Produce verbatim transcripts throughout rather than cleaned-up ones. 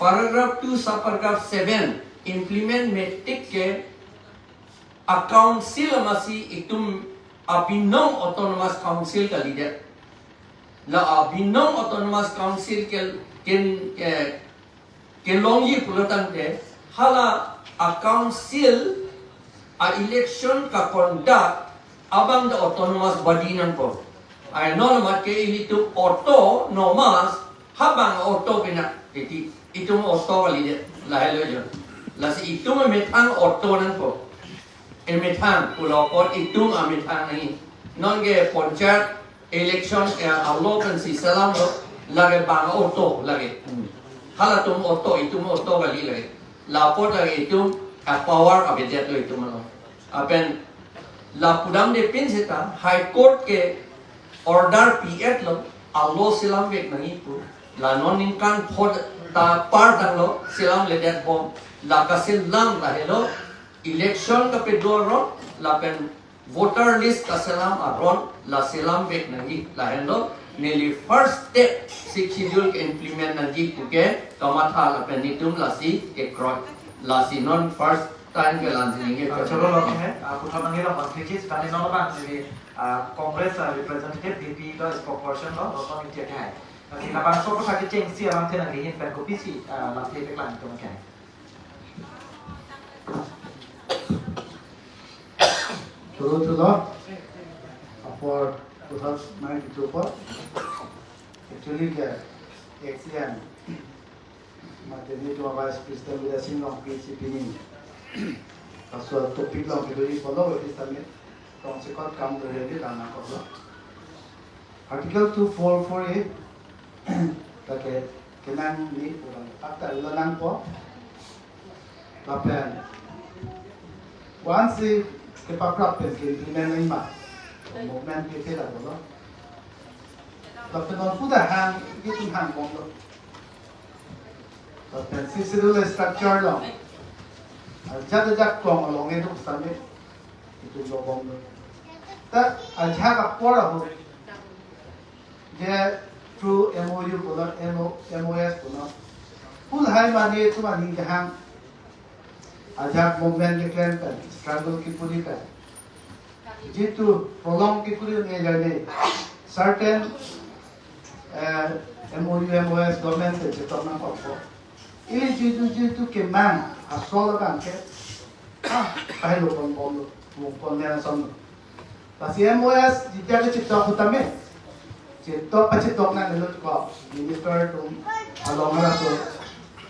Paragraph two subparagraph seven implement metik ke a council amatsi itum abinong autonomous council kalidet. La abinong autonomous council ke ken ke kelongji pulotangte hala a council a election ka conduct abang the autonomous body nangpo. Ai non mat ke ilitum autonomous habang auto pina iti itum auto kalidet lahelo jo. Lasi itum methang auto nangpo. E methang pulo kon itum a methang nangji. Non ke panchayat election eh, alo pensi selamlo lake bang auto lake. Hmm. Halatum auto itum auto kali lake. Lapot lake itum a power abedet lo itum alo. Apen la pudam de pin seta High Court ke order P F lo alo selam vek nangji pu. La non ningkan phot ta par tanglo selamledet bom la kaselam lahelo election kapedo ro lapen voter list kaselam aron la selam vek nangji lahenlo neli first step Sixth Schedule ke implement nangji puke kamatha lapen nitum lasi kekroi lasi non first time ke lansi ningke. Ah, cholo lo ke, ah, puthot nangji lo mas kechis kami non bang si, ah, Congress, ah, representative D P lo spokesperson lo lo pon intia ke hai. Kasi labangso aphuthak kechengsi alam the nangji hin pen kopisi, ah, lamthe peklang itum ke hai. Cholo cholo. Apor puthot nangji kecho apor. Actually ke A C M mate nitum a Vice President Bidya Sing Rongpi si pini. Kaso topic along kedo-i pulo, it is the main. Tongsekot kam do ready dana ko. Article two four four A ta ke kenangji pulo ta lo nangpo. Lapen once kepaprap pen ke implement nangji ma movement ke thela pulo. Lapen non puda hang itum hang bomlo. Lapen Sixth Schedule structure lo. Ajat ajat kong along itu sampai itu lo bomlo. Ta ajak apor ahut je through M O U pulo, M O, M O S pulo. Full hai mane itum aning kehang ajak movement keklem pen, struggle kepuri pen. Jitu prolong kepuri ne jane certain eh, M O U, M O S government pen chetok nangkokpo. Ili jitu jitu kemang asol abang ke ah kahai lo pon bomlo, wong pon ne ason lo. Lasi M O S jitya kechetok ahut tame chetok pachetok nangnelo ko minister atum along halaso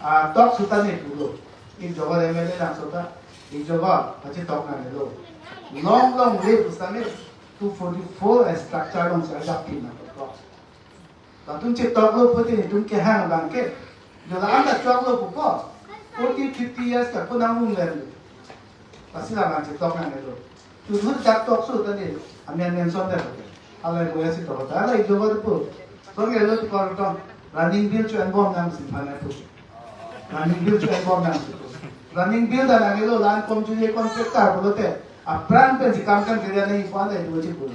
ah tok sutane pulo. Ik jogo M L A langso ta ik jogo pachetok nangnelo. Long long live sutame two forty-four a structure along si ajak pin nangkok. Latum chetok lo pute itum kehang abang ke. Jo la-an ta chok lo pupo. Forty, fifty years ta kunang lung lem. Lasi labang chetok nangnelo. Tuhur jak tok su tadi. Amen mention ta. Alai boya si tok ta. Alai jogo pu. Song yelo ti kor tong. Running bill chu en bom nang si phane pu. Running bill chu en bom nang si pu. Running bill ta nangnelo la-an kom chu ye contractor pulote. Aphrang pen si kam kan kere nangji pu alai do ji pulo.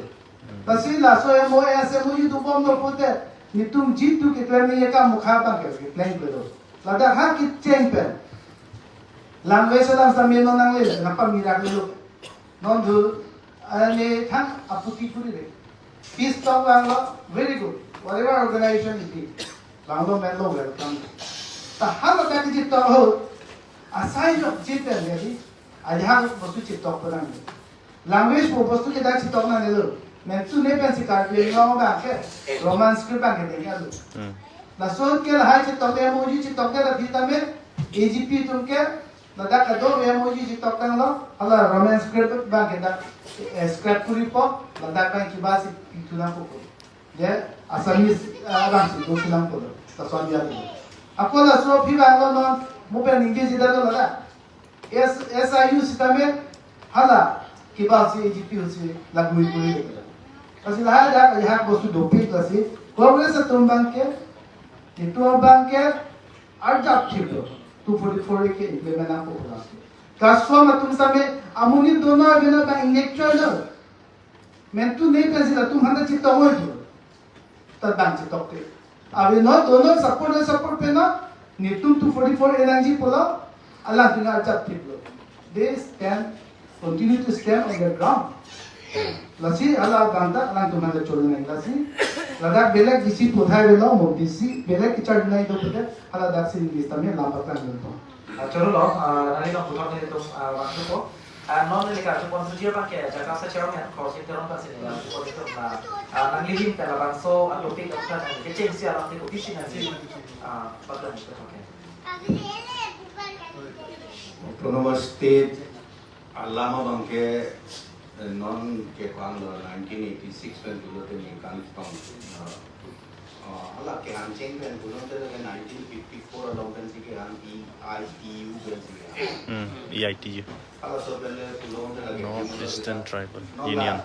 Lasi laso M O S, M O U do bomlo pute, nitum jitu keklem ne ye kam mukha abang ke keklem pulo. Ladak ha kecheng pen. Language alam sami non nangle, napa mirak lo. Non do, ane thang aputi puri re. Peace talk vanglo, very good. Whatever organization it is. Vanglo menlo welcome. Ta haladak jitok ahut, asai jok jiten jadi, ajak bostu chetok penang. Language pu bostu ke dak chetok nangnelo. Mentu ne pensi Karbi Anglong abang ke Roman script abang ke denglo. Hmm. Lason ke lahai chetok le M O U chetok le la vitamin A G P atum ke ladak kado M O U chetok tanglo, hala Roman script abang ke dak eh, scrap kuri po, ladak abang kiba si pitu nangpo. Je Assamese eh, abang si do si nangpo. Lason dia tu. Ako laso phi vanglo non, mo pen English ida lo ladak. S, S I U sitame hala kiba si A G P si lagui kuri. Kasi lahai dak ajak bostu dopik lasi Congress atum abang ke, itum abang ke arjap thip lo. Two forty-four A ke implement nangpo pulo. Kaswa atum same amonit dono abeno abang intellectual lo. Mentu ne pensi latum handa chetok oi tu. Tabang chetok te. Abeno dono support na support peno. Netum two forty-four A nangji pulo, alangtum arjap thiplo. They stand, continue to stand on the ground. Lasi hala abang ta alangtum aphan choro nang. Lasi ladak belek D C puthai avelo, mo D C belek kecharjunai do puthai, hala dak si neli sitame lam paklang dun po. Ah, choro lo, ah, nangli nang puthot nelitum, ah, waktu po. Ah, non neli karju pon suji abang ke, Jakarta Chairman, Khorsing Teron abang si neli karju pon itum, ah, ah, nangli ahin pen labangso, ah, topic aphan nangli kechengsi alam te kopisi nangli, ah, paklang itum, okay. Autonomous State alam abang ke, eh, non ke ko-an lo, nineteen eighty-six pen pulote ningkan throng, ah, ah, hala kehang cheng pen pulote lake nineteen fifty-four along pensi kehang, E I T U pensi kehang. Hmm, E I T U. Halaso pen le pulote lake North Eastern Tribal Union.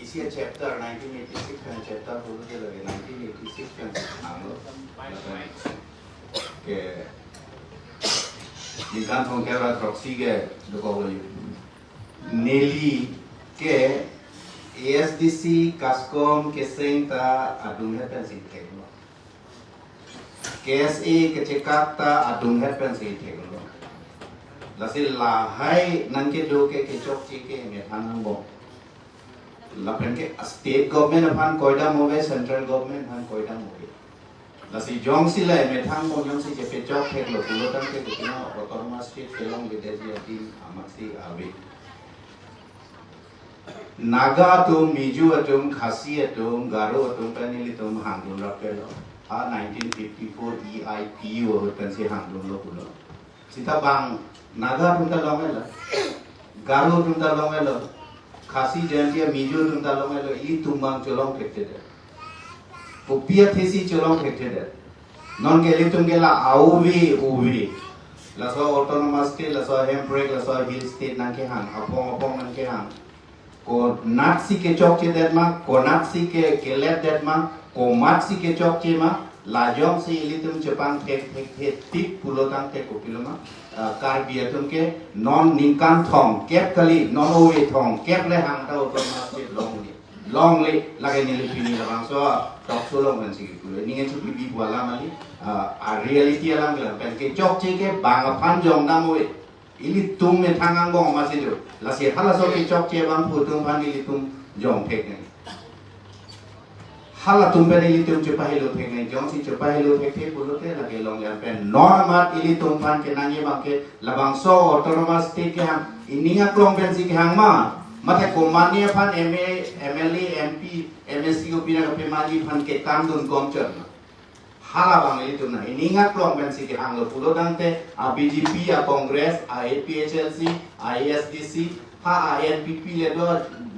Isi a chapter nineteen eighty-six pen chapter pulote lake nineteen eighty-six pen hanglo. Ke ningkan throng kep ra throksi ke dokok lo. Neli ke A S D C, KASCOM, keseng ta adunghet pensi theklo. K S A kechekak ta adunghet pensi theklo. Lasi lahai nangkedo ke kechokche ke methang angbong. Lapen ke state government aphan koidam ave, central government aphan koidam ave. Lasi jongsi la methang angbong jongsi chepechok theklo pulo tangte kepina autonomous state kelongledetji adim amatsi ave. Naga atum, Mizo atum, Khasi atum, Garo atum pen ilitum hangdun rapetlo. Ha nineteen fifty-four E I T U ahut pensi hangdunlo pulo. Sita bang Naga atum ta longelo, Garo atum ta longelo, Khasi Jaintia Mizo atum ta longelo, ilitum bang cholong thekthedet. Kopi athesi cholong thekthedet. Non ke ilitum ke la auve uve. Laso autonomous state, laso hemprek, laso hill state nangkehang, apong apong nangkehang. Konatsi kechokchedet ma, konatsi ke keletdet ma, komatsi kechokche ma, la jongsi ilitum chepangthek thek thek thek pulo tangte kopilo ma, ah, Karbi atum ke non ningkan thomkep kali, non ove thomkep le hang ta autonomous state longle. Longle, lake neli pini labangso talk show along pensi kipu. Ning e chupi bi buala mali, ah, a reality alam kelang pen kechokche ke bang aphan jongdam ove. Ilitum methang angbong amatsi do. Lasi halaso kechokche abang pu atum aphan ilitum jong theknang. Halatum pen ilitum chepahelo theknang. Jongsi chepahelo thekthe pulote lake longle pen non amat ilitum aphan kenangji abang ke labangso autonomous state kehang ining aklong pensi kehang ma. Mate komatne aphan M A, M L A, M P, M A C kopina kapemanji aphan kekangdun komchot ma. Halabang ilitum nang ining aklong pensi kehanglo pulo tangte a B J P, a Congress, a A P H L C, a A S D C, ha a N P P le do,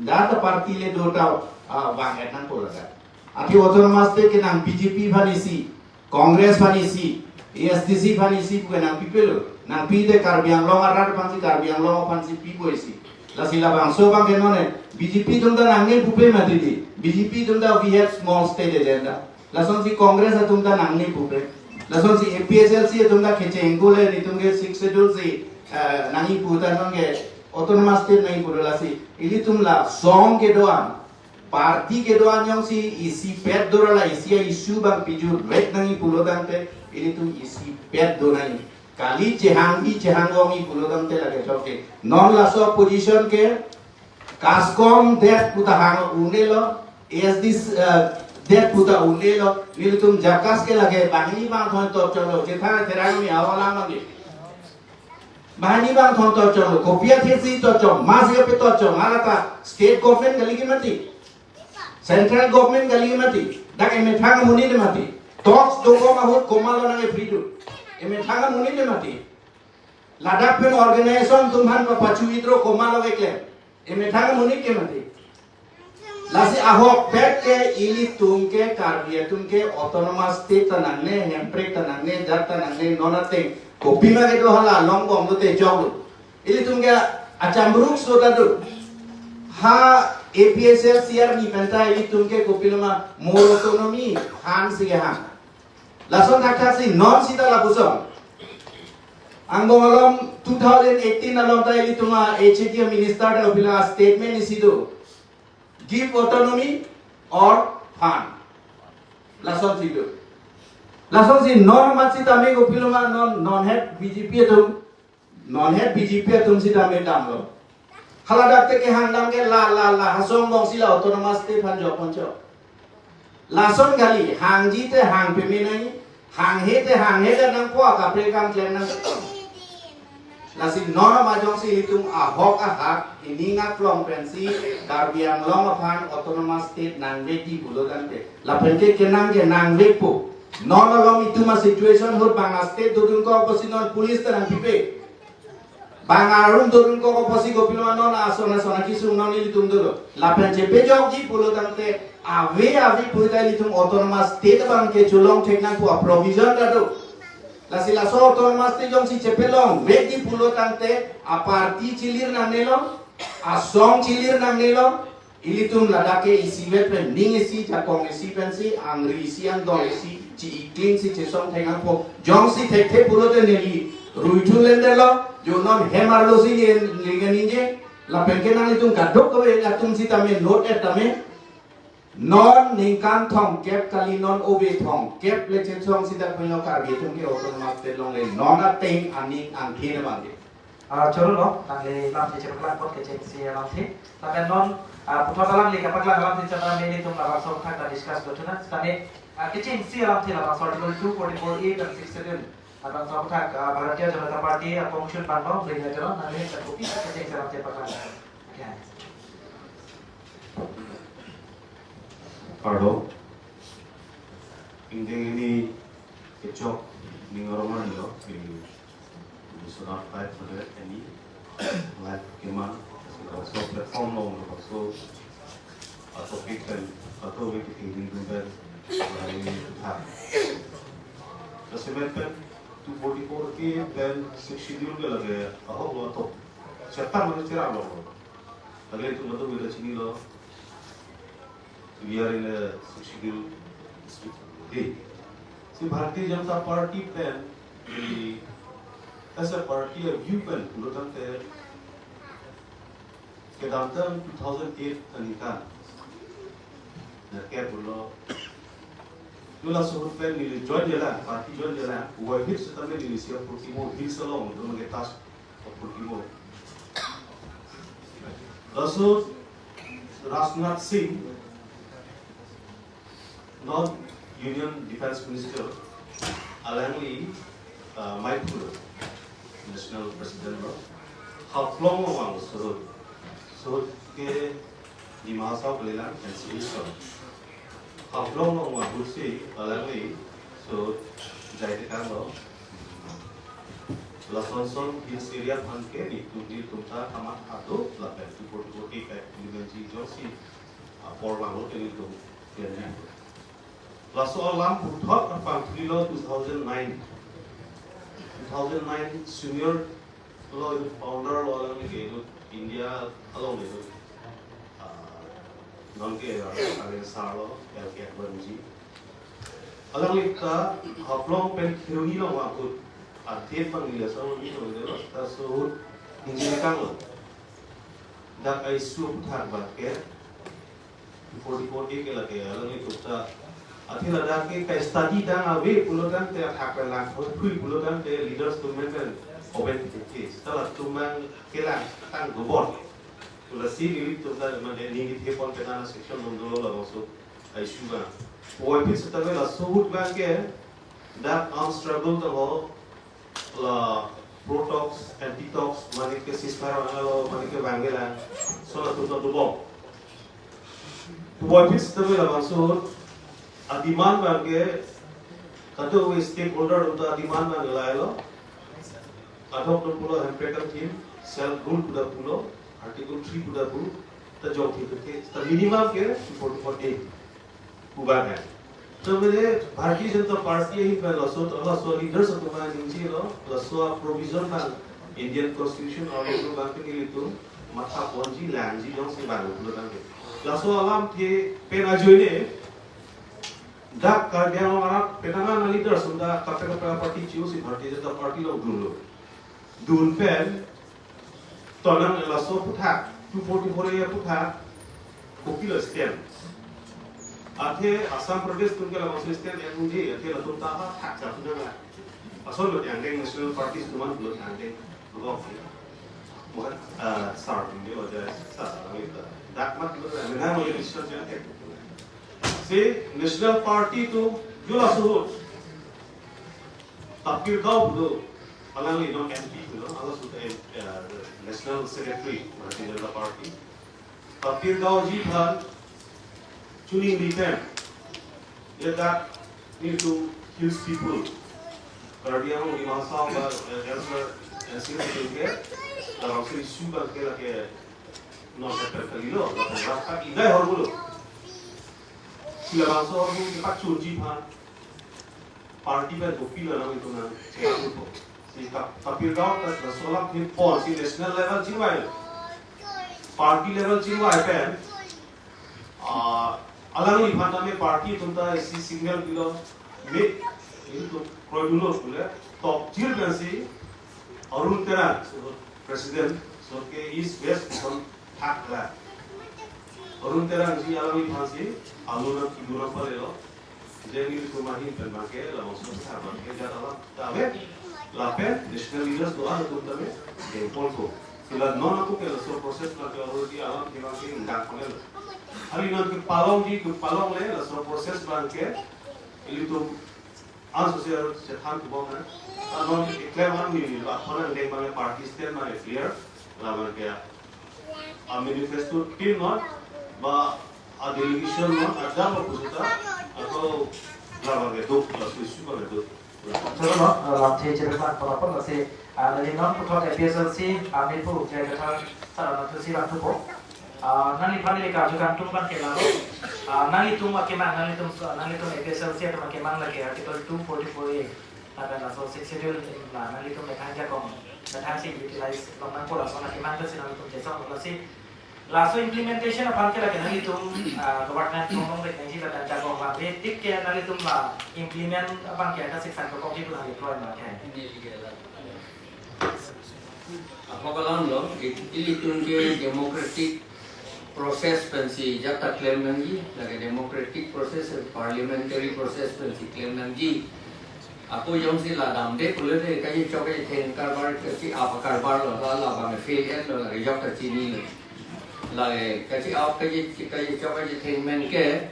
data party le do ta, ah, bang et nangpo laga. Athe autonomous state kenang B J P aphan isi, Congress aphan isi, A S D C aphan isi pu kenangpipelo. Nangpite Karbi Anglong arat aphansi, Karbi Anglong aphansi pipo isi. Lasi labangso abang ke non e, B J P atum ta nangne pupe mati di. B J P atum ta we have small state agenda. Lasonsi Congress atum ta nangne pupe. Lasonsi A P H L C atum ta kecheng kule nelitum ke Sixth Schedule si, eh, nangji pu ta non ke autonomous state nangji pulo lasi. Ilitum la song kedo-an, party kedo-an jongsi isipet do ra la isi a-issue abang pijut vek nangji pulo tangte ilitum isipet do nangji. Kali chehangji chehang ongji pulo tangte lake chokche. Non laso position ke KASCOM det pu ta hang un-elo, A S D, eh, det pu ta un-elo, nelitum JACAS ke lake banghini bangthon torchoklo, chethan therang mi awalang lagi. Banghini bangthon torchoklo, kopi athesi torchok, masi kape torchok, hala ta state government kali ke mati. Central government kali ke mati. Dak emethang amonit le mati. Talks dokok ahut komatlo nang-e-free do. Emethang amonit le mati. Ladak pen organization atum aphan papachu withdraw komatlo keklem. Emethang amonit ke mati. Lasi ahokpet ke ilitum ke Karbi atum ke autonomous state ta nangne, hemprek ta nangne, jat ta nangne, non ateng. Kopima kedo hala longbom lote choklo. Ilitum ke achambruk so ta do. Ha A P H L C arni pen ta ilitum ke kopilo ma more autonomy hansi kehang. Lason thakthak si non sita lapuson. Angbong along two thousand eighteen along ta ilitum a H A D a minister ta kopilo statement isi do. Give autonomy or fund. Lasonsi do. Lasonsi non amat sitame kopiloma non, non het B J P atum, non het B J P atum sitame damlo. Haladak te kehang dam ke la, la, la, ha asong bongsi la autonomous state aphan jok ponchok. Lason kali, hangji te hang peme nangji, hanghe te hanghe nangpo, kaprek kam klem nang. Lasi non amat jongsi ilitum ahok ahak, ining aklong pensi, Karbi Anglong aphan autonomous state nangvekji pulo tangte. Lapen ke kenang ke nangvekpo. Non along itum a-situation ahut bang a-state dodun kok apotsi non police ta nangpipe. Bang arum dodun kok apotsi kopiloma non ason ason akesung non ilitum dolo. Lapen chepejokji pulo tangte ave ave puta ilitum autonomous state abang ke cholong thek nangpo, a-provision ta do. Lasi laso autonomous state jongsi chepelongvekji pulo tangte a-party chilir nangnelo, asong chilir nangnelo, ilitum ladak ke isivet pen ning isi, jakong isi pensi, angri isi, angdong isi, chi-i klingsi chesong thek nangpo. Jongsi thekthe pulote neli ruithu lendetlo, jo non hem arlosi len, lengan ningje, lapen ke nanglitum kadokave atum sitame note et tame, non ningkan thomkep kali, non ove thomkep le chesong sita pulo Karbi atum ke autonomous state longle, non ateng aning angthin abang ke. Ah, choro lo, nangli lamthe chepaklang apot kechengsi alamthe. Lapen non, ah, puthot alangli kapaklang alamthe chana me nelitum labangso aphuthak ta discuss do thuna. Sitame, ah, kechengsi alamthe labangso Article two forty-four A pen Sixth Schedule, labangso aphuthak, ah, Bharatiya Janata Party, ah, constitution abang lo, bring na choro, nangli sa kopi kechengsi alamthe paklang. Okay. Kardom. Ingdeng hini kechok ning arong arni lo, ning Biswanath five hundred N E live keman, so platform along, so a-topic pen, a-topic pen ning pen, lain tha. Lasi men pen two forty-four A pen Sixth Schedule ke lake ahok lo, atok chapter mane cherap lo. Lake itum atum beda chinilo. We are in a Sixth Schedule district. Okay. Si Bharatiya Janata Party pen, the, as a party, a view pen, pulo tangte, kedamtang two thousand eight aningkan. Na ke pulo. Nula suhut pen neli join jela, party join jela, wai hit setame neli sia purtimo hit salong, nung ke tas purtimo. Laso Rajnath Singh, non Union Defense Minister, alangli, uh, Maipur National President lo, Haflong lo vang suhut, suhut ke Dima Hasao kalilang N C Hills lo. Haflong lo vang ahutsi alangli suhut jai tekang lo. Lason son hills area aphan ke nelitum, nelitum ta kamatha do lapen two forty-four A pen implement ji jongsi apor vanglo ke nelitum. Laso alam puthot apangthri lo two thousand nine. Two thousand nine senior lo, founder lo alangli ke do India along le do. Ah, non ke, ah, alangli sar lo, L K Advani ji. Alangli ta Haflong pen Kheroni lo vang ahut. Athe pang neli laso ni lo, laso ahut ningje tekang lo. Dak a-issue aphuthak abang ke forty-four A ke lake, alangli tukta. Athe ladak ke ka-study tang ave pulo tangte, athak pen langthu phui pulo tangte, leaders atum men pen open ke. Seta latum abang kelang tang dobor. Lasi nelitum ta mane ning kethe pon pen ana section dun dolo labangso a-issue abang. Oi phi seta ke laso ahut abang ke dak arms struggle ta ho, la pro talks, anti talks, mane ke ceasefire vanglo, mane ke vangvelang, laso latum ta dobom. Oi phi seta ke labangso a-demand abang ke, kadokave stakeholder atum ta a-demand abang lahelo. Adhok atum pulo hemprek kangthim, self rule pu ta pulo, Article three pu ta pu, ta jok thik ke, ta minimum ke two forty-four A pu abang hai. To mene Bharatiya Janata Party ahin pen laso, laso leaders atum aningje lo, laso provision abang Indian Constitution article abang ke nelitum matha ponji langji jongsi vanglo pulo tangte. Laso alamthe pen ajoine, dak Karbi Anglong arat penang an leaders atum ta kaprek kaprek party chosi Bharatiya Janata Party along dunlo. Dun pen, tonang laso aphuthak, two forty-four A aphuthak, kopilo stand. Athe Assam Pradesh atum ke labangso stand atum di, athe latum ta ha thak chap na. Asol lo yang deng National Party atum an lo yang deng. Lo. Mohan, ah, sir, hindi lo jai, sir, ang ito. Dak mat lo, ang nang mo yung decision dyan, eh. Si National Party atum, yula suhut. Tapir Gao do, alangli non M P do, alas uta, eh, National Secretary, Bharatiya Janata Party. Tapir Gao ji aphan, chuning lipen, ya dak, nelitum hills people, Karbi Anglong, Dima Hasao, ba, eh, elsewhere, N C Hills ke, labangso issue abang ke lake, non separate kalilo, lapen rasta idai hor mulo. Si labangso hor mulo, kepachunji aphan, party pen kopi lo nang itu nang cek itu po. Si Tap-, Tapir Gao ta laso alam ke pon si national level chingvai. Party level chingvai pen. Ah, alangli aphan tame party atum ta isi signal pilo. Me, itu kroidulo pule. Top jir pen si Arun Terang, so president, so ke East West kon thak la. Arun Terang ji alangli aphan si, aluna kiduna palelo. Je nelitum ahin pen abang ke, labangso sar abang ke, jat alam ta ave, lapen national leaders do-an atum tame, dengpon ko. Sila non ako ke laso process abang ke already alam ke abang ke ingdang panel. Hali non kepalongji, kepalongle, laso process abang ke, ilitum, an sosial chethan kubong na. Ta non keklem an ni, ni, la, khona deng abang ke party stand abang ke clear, labang ke, a manifesto tin non, ba a delegation non, ada apa pusita, atau labang ke duk, laso issue abang ke duk. Chalo no, lamthe chirman palapon lasi, ah, neli non puthot A P H L C, ah, mipu, jai kethang, sarana thusi lang thupo. Ah, nangliphan neli karju kangtung abang ke lalo. Ah, nanglitum akemang, nanglitum so, nanglitum A P H L C atum akemang lake Article two forty-four A. Lapen laso Sixth Schedule, la, nanglitum methang jakong, methang si utilize long nangpo laso akemang ke si nanglitum chesong lasi. Laso implementation aphan ke lake nanglitum, ah, government tong tong rek nangji lapen jakong abang, tik ke nanglitum la implement abang ke ada siksan tokok ji pulang deploy abang ke. Ahok alam lo, i-, ilitum ke democratic process pensi jat ta klem nangji, lake democratic process, parliamentary process pensi klem nangji. Ako jongsi la damde pulote kaji chok kaji theng karbar kachi apa karbar lo, la, labang fail et lo, lake jok ta chinilo. Lake kachi ap kaji, kaji chok kaji theng men ke,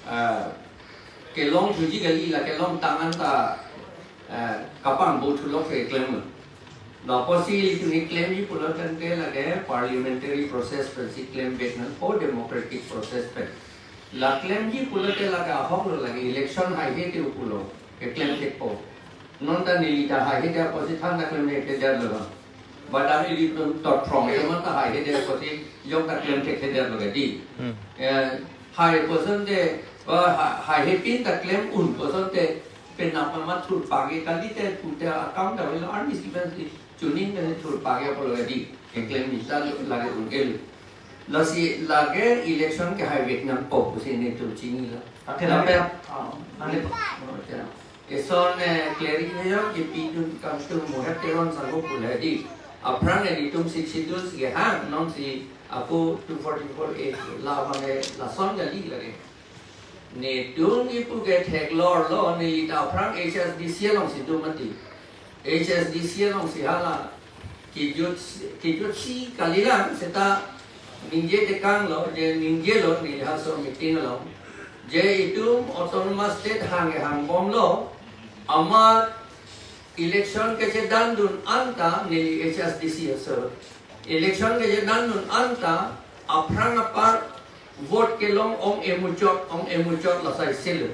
ah, kelong thuji kali, la kelongtang an ta, ah, kapangbo thulok ke klem lo. Lapusi ilitum klemji pulo tangte lake parliamentary process pensi klem vek nangpo, democratic process pen. La klemji pulote lake ahok lo, lake election haihe te pulo, keklem thekpo. Non ta neli ta haihe te apotsi than ta klem thekthedet lo. Ba dam ilitum tot phrong atum ta haihe te apotsi jong ta klem thekthedet lo di. Hmm. Eh, hai puson te, ba ha-, haihe pin ta klem un puson te, penap amat thurpake kalite pute akam ta avelo, arnisi pensi chuning pensi thurpake apotlo di. Keklem mita lake un ke lo. Lasi lake election ke hai vek nangpo pusi nelitum chinilo. Athe lapen, lapen, ah, nanglitum, oh, ya. Eson, eh, clarification kepidun kangtung Moher Teron sangho pulo di. Aphrang ilitum Sixth Schedule kehang, non si ako two forty-four A labang ke lason kali lake. Netum ipu ke theklor lo, neli ta aphrang H S D C alongsi do mati. H S D C alongsi hala kejut, kejutsi kalilang seta ningje tekang lo, je ningje lo, neli halaso meeting along. Je itum autonomous state hang hangbom lo, amat election kachedandun anta neli H S D C aso. Election kachedandun anta aphrang apar vote kelong ong emuchot, ong emuchot lasai selo.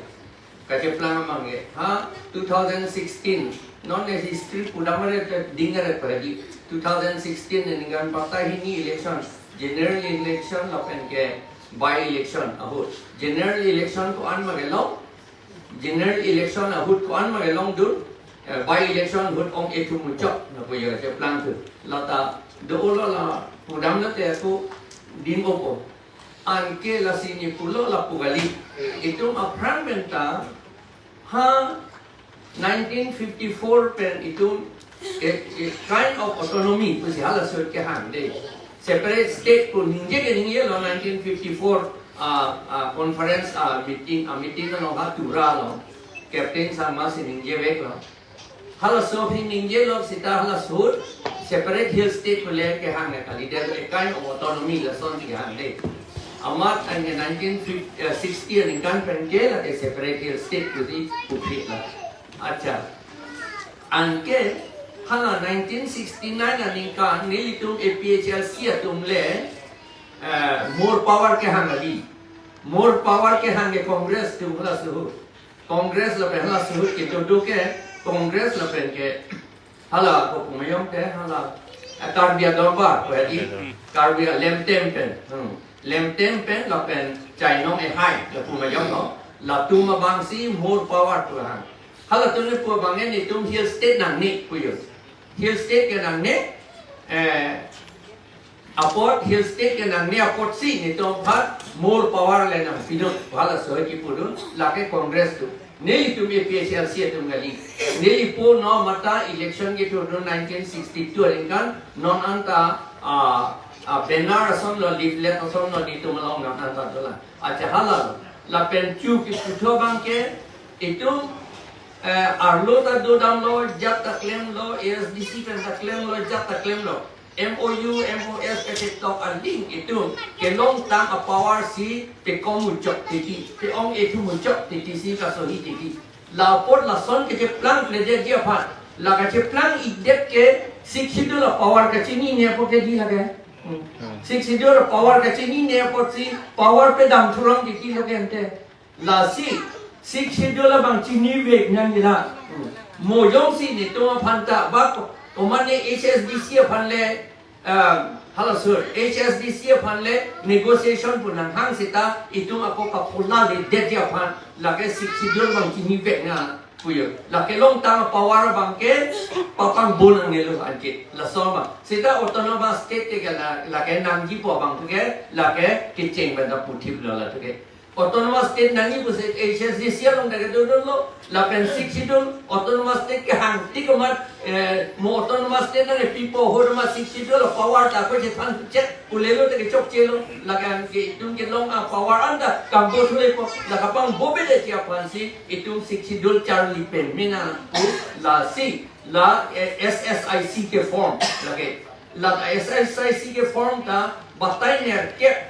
Kacheplang amang ke. Ha, two thousand sixteen. Non ne history pudamare te dingare paradi. Two thousand sixteen ne ningkan patta hini election. General election lapen ke by election ahut. General election ko-an ma kelong. General election ahut ko-an ma kelongdun. Eh, by election ahut ong emuchot. Lapu ya kacheplang tu. Lata do-o lo la pudam na te ako ding opo. Anke lasi ne pulo lapu kali. Itum aphrang pen ta ha nineteen fifty-four pen itum a, a kind of autonomy pusi halaso kehang de. Separate state pu ningje ke ningje lo nineteen fifty-four a, a conference, a meeting, a meeting along ha Tura along Captain Sangma si ningjeveklo. Halaso aphi ningjelo seta halaso ahut separate hill state pu le kehang le kalidet, a kind of autonomy lason si kehang le. Amat anke nineteen sixty aningkan pen ke lake separate hill state pusi puphit lo. Acha. Anke hala nineteen sixty-nine aningkan nelitum A P H L C atum le, eh, more power kehang kali. More power kehang ke Congress atum halaso ahut. Congress lapen halaso ahut kedo do ke Congress lapen ke hala ko pumayong te hala, eh, Karbi Adorbar ko ya di. Karbi Lemtem pen. Hmm. Lemtem pen lapen Chainong Ehai la pumayong lo. Latum abang si more power pu hang. Halatum le pu abang ke netum hill state nangne pu yo. Hill state ke nangne, eh, apot hill state ke nangne apotsi netum aphan more power le nangpidun, halaso ahut kipudun, lake Congress atum. Nelitum A P H L C atum kali. Neli po no mata election kethurdun nineteen sixty-two aningkan, non anta, ah, ah, banner ason lo, leaflet ason lo, netum along non anta dolang. Acha hala lo. Lapen chu kiputhot abang ke, itum, eh, arlo ta dodamlo, jat ta klemlo, A S D C pen ta klemlo, jat ta klemlo. M O U, M O S kachetok aling itum kelongtang apower si pekom muchok titi, pe-ong ethu muchok titi si kasohi titi. La apot lason kecheplang kledetji aphan, la kacheplang-ikdet ke Sixth Schedule apower kachinine apot ke di lake. Hmm. Sixth Schedule apower kachinine apotsi power pedam thurong titi lo ke ante. Lasi Sixth Schedule abang chinivek nangji la. Mo jongsi netum aphan ta bak, komatne H S D C aphan le, ah, halaso ahut, H S D C aphan le negotiation pu nanghang seta itum ako kaphola ledetji aphan, lake Sixth Schedule abang chinivek nang pu yo. Lake longtang power abang ke papangbon nangnelo anke. Laso abang. Seta autonomous state ke la, lake nangjipo abang ke, lake kecheng pen ta puthip lo la ke. Autonomous state nangji pusi H S D C along ta kedodunlo, lapen Sixth Schedule autonomous state kehang tik amat, eh, mo autonomous state nangpipo ahut amat Sixth Schedule power ta ko chethan chek, pu lelo ta kechokchelo, lake anke itum kelong apower anta kangbo thulepo, la kapangbobedet aphansi itum Sixth Schedule charli pen mena pu lasi, la, eh, S S I C ke form lake. La S S I C ke form ta batai nerkep,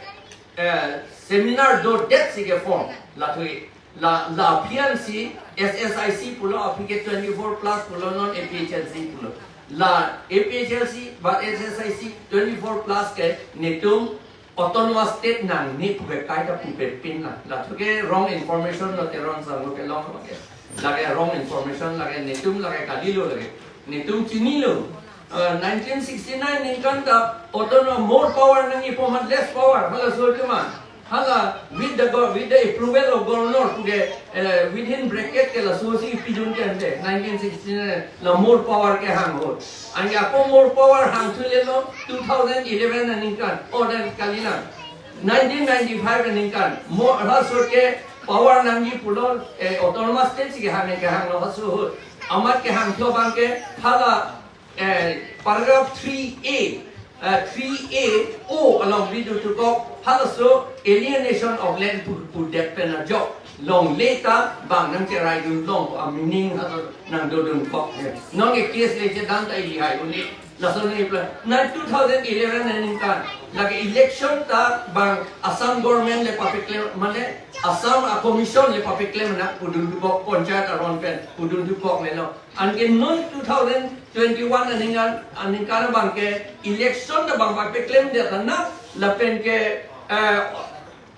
eh, seminar dodet si ke form. La thui, la, la aphi ansi S S I C pulo, aphi ke twenty-four plus pulo, non A P H L C pulo. La A P H L C ba S S I C twenty-four plus ke netum autonomous state nangne pu ke kaita pupe pin la. La thu ke wrong information lo, Teron Sangma kelong lo ke. Lake wrong information, lake netum lake kalilo lake. Netum chinilo. Uh, nineteen sixty-nine aningkan ta autonomous more power nangjipo amat less power, halaso atum an. Hala with the go-, with the approval of governor pu ke, eh, within bracket ke laso si pidun ke ante, nineteen sixty-nine la more power kehang ahut. Anke ako more power hangthu lelo two thousand eleven aningkan, oh, dan kali lang. Nineteen ninety-five aningkan, mo halaso ke power nangji pulo, eh, autonomous state si kehang, kehanglo halaso ahut. Amat kehangthu abang ke hala, eh, paragraph three A, eh, three A O along bidun thukok, halaso alienation of land pu, pudet pen ajok longle ta bang nangcheraidun long, a meaning halaso nangdodun kok. Non ke case le chedan ta ili hai un-e. Laso nangpla, na two thousand eleven aningkan, lake election ta bang Assam government le papeklem, mane Assam a commission le papeklem na pudun thukok, panchayat aron pen pudun thukok lelo. Anke non two thousand twenty-one aningkan, aningkan abang ke election ta bang papeklemdet na, lapen ke, eh,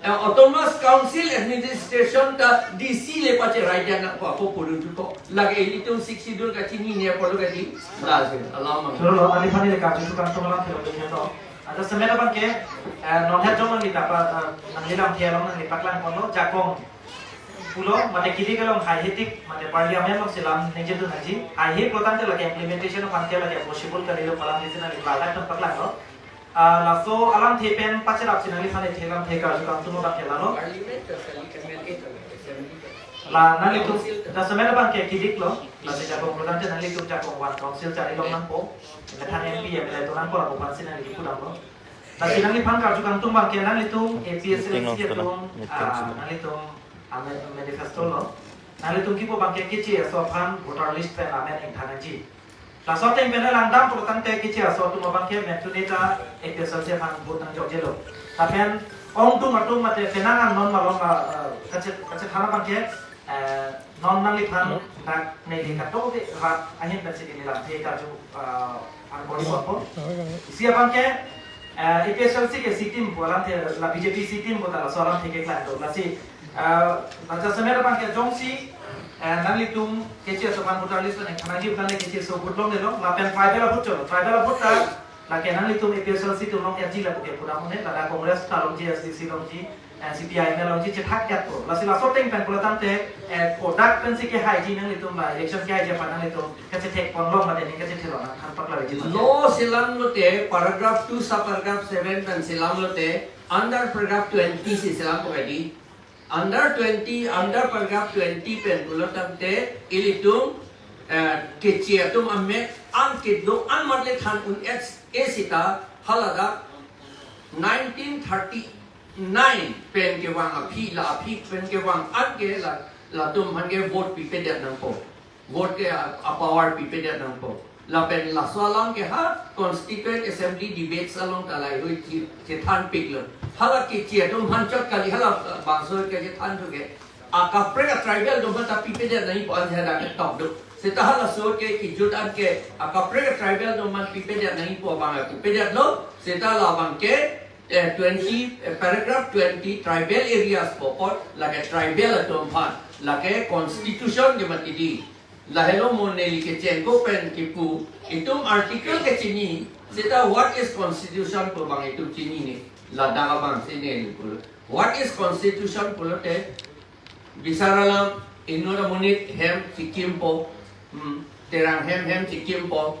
eh, Autonomous Council Administration ta D C le pacheraidetnang pu ako pudun thukok. Lake ilitum Sixth Schedule kachinine apotlo kadi. Lasi, alam mang. Choro lo, aliphan neli karju tukang tong alam thelo ke to. Anta semet abang ke, eh, non het jong nangli ta pa, eh, nangli lamthe along nangli paklang ponlo, jakong pulo, mate kidik along haihe tik, mate Parliament along si lam ningjedun nangji. Haihe pulo tangte lake implementation aphan ke lake possible kalilo pu alam disi nangli ladak tong paklanglo. Ah, laso alamthe pen pacherap si nangliphan ethe lamthe karju kangtun abang ke lalo. Parliament to kali M L A to assembly to. La nanglitum, Council to. Anta semet abang ke kidiklo, lasi jakong pulo tangte nanglitum jakong one council chari long nangpo. Methang M P, M L A to nangpo lapu aphansi nangli kipudamlo. Lasi nangliphan karju kangtung abangke nanglitum A P H L C atum, ah, nanglitum amen manifesto lo. Nanglitum kipu abangke Keche aso aphan voter list pen amen ingthan nangji. Laso ateng pen langdam pulotangte Keche aso atum abangke mentu neta A P H L C aphan vote nangjokjelo. Lapen ongdung atum mate penang an non malom, ah, ah, kache-, kachethan abangke, eh, non nangliphan dak neli kado de rat ahin pensi neli lamthe karju, ah, an body kopo. Isi abangke, eh, A P H L C ke C team pu alamthe, la B J P C team pu ta laso alamthe keklangdo. Lasi, eh, la jasemet abangke jongsi, eh, nanglitum Keche aso aphan voter list pen ingthan nangji pu tangte Keche aso vote longledetlo, lapen tribal a-vote cholo. Tribal a-vote ta lake nanglitum A P H L C atum long-etji lapu ke pura mune, ladak Congress ta longji, S D C longji, eh, C P I M longji, chethak-etpo. Lasi laso ateng pen pulotangte, eh, kodak pensi kehaiji nanglitum, la election kehaiji aphan nanglitum kachethek ponlong mate ning kachethelong nangthan paklariji mate. Law selam lote paragraph two subparagraph seven pen selam lote under paragraph twenty si selam ko kadi. Under twenty, under paragraph twenty pen pulotangte ilitum, eh, Keche atum amek an kedo-an amat le than un-e seta haladak nineteen thirty-nine pen kevang aphi, la aphi pen kevang an ke la, latum aphan ke vote pipedet nangpo. Vote ke a, a-power pipedet nangpo. Lapen laso alam ke ha Constituent Assembly debates along ta laheihui che, chethanpiklo. Hala Keche atum aphan chot kali, hala bangso ke chethan thu ke akaprek a-tribal atum aphan ta pipedet nangji pu an hadak ketok do. Seta halaso ke kijut an ke akaprek a-tribal atum aphan pipedet nangji pu abang pipedetlo. Seta labang ke, eh, twenty, eh, paragraph twenty tribal areas pu apot lake tribal atum aphan lake constitution ke mati di. Lahelo mo neli kechengko pen kipu, itum article kechini, seta what is constitution pu abang itum chinine, ladak abang si neli pulo. What is constitution pulote, bisar alam, inut amonit hem chikimpo, hmm, Terang hem hem chikimpo,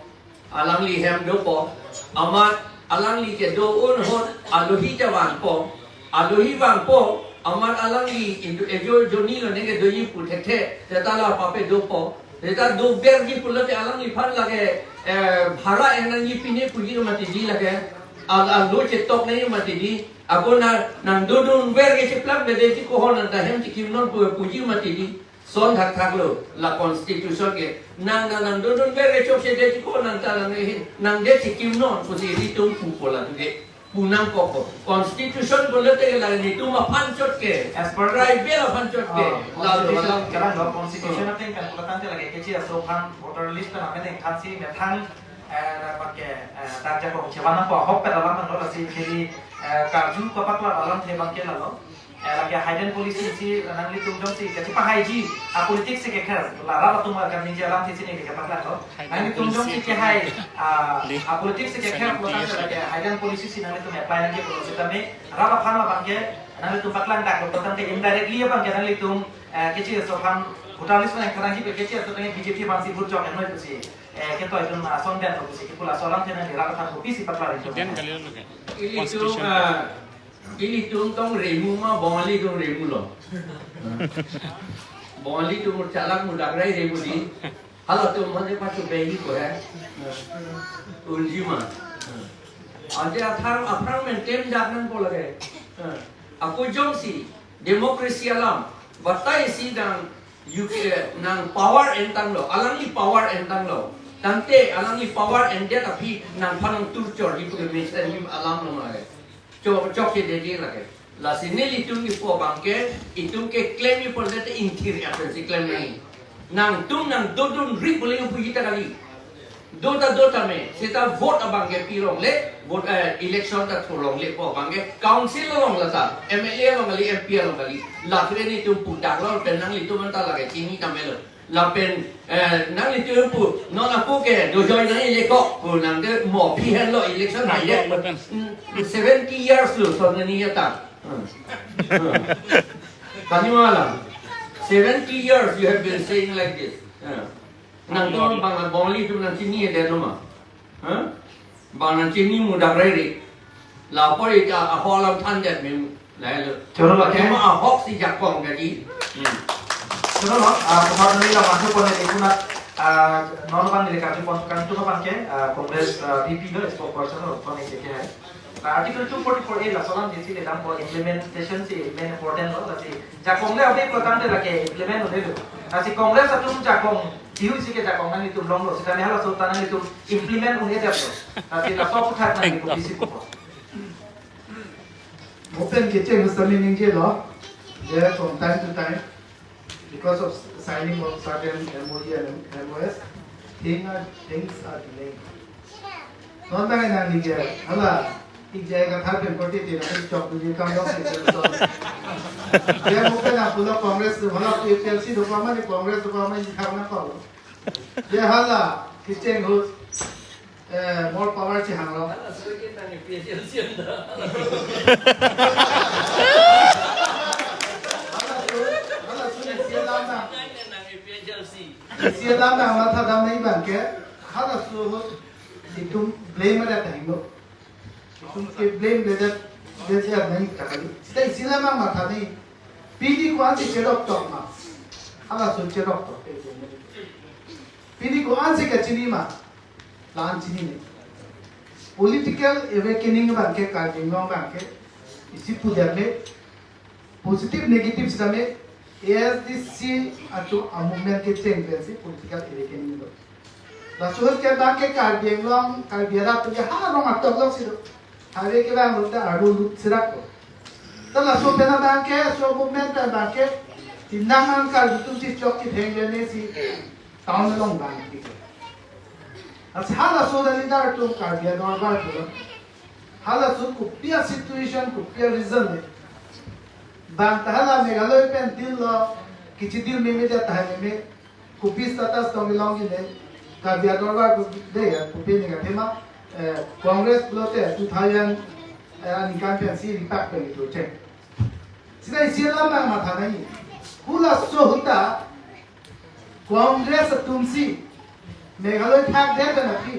alangli hem dopo, amat alangli kedo-an ahut alohi ta vangpo, alohi vangpo, amat alangli indo ejo joni lo neke doji pu thekthe, seta la pape dopo, seta doverji pulote alangliphan lake, eh, bhara en nangji pine puji mati di lake, al-, alo chetok nangji mati di, ako na nangdodunver ke cheplak bedetji ko ho nangta hem chikimnon pu puji mati di. Son thakthak lo, la constitution ke. Nang, nang, nangdodunver ke chokche detji ko nangta nang hin, nangdet chikimnon pusi ilitum pupo la tuke. Pu nangkokpo. Constitution pulote la nelitum aphan chot ke. As per tribal aphan chot ke. Ah, la constitution, alam. Kerang do constitution, hmm, ateng pen pulotangte lake Keche aso aphan voter list pen amen ingthansi methang, eh, dapat ke, eh, dak jakong chevan nangpo ahokpet alam nanglo lasi kali, eh, karju kapaklar alamthe abangke lalo. Eh, lake hidden policy si nanglitum jongsi kachepahaiji, a-politics si kekher, la rat atum akan ningje alamthe si neli kapaklanglo. Nanglitum jongsi kehai, ah, a-politics si kekher pulotangte lake hidden policy si nanglitum apply nangji pulo sitame, rat aphan abangke nanglitum paklangdak pulotangte indirectly abangke nanglitum, eh, Keche aso aphan voter list pen ingthan nangji pu Keche aso tangte B J P aphansi vote jok-etnoi pusi, eh, ketoidun ason den pusi kipu laso alamthe neli rat aphan kopisi paklar itum. Hidden kali lo ke. Ilitum, constitution, ah, ilitum tong remu ma, Bongali tong remu lo. Bongali tong chalak mudak rai remu di. Halatum mane pachu behi ko hai. Unji ma. Ante athang aphrang maintain dak nangpo lake. Ako jongsi democracy alam, batai si dang U K nang power entanglo, alangli power entanglo. Tangte alangli power endet aphi nangphan nangtur chorji pu ke mesen alam lo ma lake. Chok, chokche dede lake. Lasi nelitum kipu abangke, itum ke claim-ji pulote ingthir-et pensi claim nangji. Nangtum nangdodunri pu le puji ta kali. Do ta do tame, seta vote abangke pilongle, vote, eh, election ta thurlongle pu abangke, council along lata, M L A along kali, M P along kali. Lake nelitum pudaklo pen nanglitum anta lake chini tame lo. Lapen, eh, nanglitum pu, non ako ke dojoi nangji le ko, pu nangte mo aphi henlo election hai de. Hmm, seventy years lo, son nani ya ta. Hmm. Hmm. Kani wala, seventy years you have been saying like this. Hmm. Nangtum bang Bongali atum nangchini ya de no ma. Huh? Bang nangchini mudak rai ri. Lapor ita ahok alam thandet mem lahelo. Choro lo, eh? Tema ahok si jakong jadi. Hmm. Choro lo, ah, kemar neli la masuk pon neli kunat, ah, non bang neli karju pon kan tu bang ke, ah, Congress, ah, V P lo, spokesperson lo, pon neli ke hai. Article two forty-four A laso alam jisi le dampo implementation si main important lo, lasi jakong le ave ko tangte lake implement un-e lo. Lasi Congress atum jakong dihui si ke jakong nanglitum longlo, sitame halaso ta nanglitum implement un-e det lo. Lasi laso aphuthak nanglitum bisi pupo. Mo pen kecheng sitame ningjelo, there from time to time, because of signing of certain M O U and M O S, thing are, things are delayed. Non ta nangning ke, hala, ik jai ka thar pen koti ti na, ik chok du kam lok si tel so. Dia mo pen na pulo Congress tu, hala A P H L C do pa mane, Congress do pa mane, thar na pa. Dia hala, kecheng ahut, eh, more power si hanglo. Hala, so ke nang A P H L C anda. Hala, so, hala, so, isi alam na. Nang A P H L C. Isi alam na, matha dam nangji abang ke, halaso ahut itum blame ada ta hingno. Itum ke blame le det, det ya nangji ta kali. Sita isi alam na matha nangji. Pini ko-an si cherok tok ma. Halaso cherok tok. Pini ko-an si kachini ma. La-an chinine. Political awakening abang ke, Karbi Anglong abang ke, isi puder le, positive, negative sitame, A S D C atum a-movement kecheng pensi political awakening do. Laso ahut ke abang ke Karbi Anglong, Karbi arat tu ke ha rong atok lok si do. Highway kevang lo ta arlo lut sirak lo. Ta laso pen abang ke, laso movement pen abang ke, tinang an Karbi atum si chok kitheng le ne si, town along abang ke. Lasi halaso ta leader atum Karbi adorbar pulo. Halaso kopi a-situation, kopi a-reason le. Bang ta hala Meghalaya pen deal lo, kechedil meme ta tahai meme. Kopi status tong kelong ji le. Karbi adorbar pu de ya, kopi ne ka thema, eh, Congress pulote two thousand, eh, aningkan pensi ripak pen itu cek. Sita isi alam na matha nangji. Halaso ahut ta Congress atum si Meghalaya thak det pen aphi,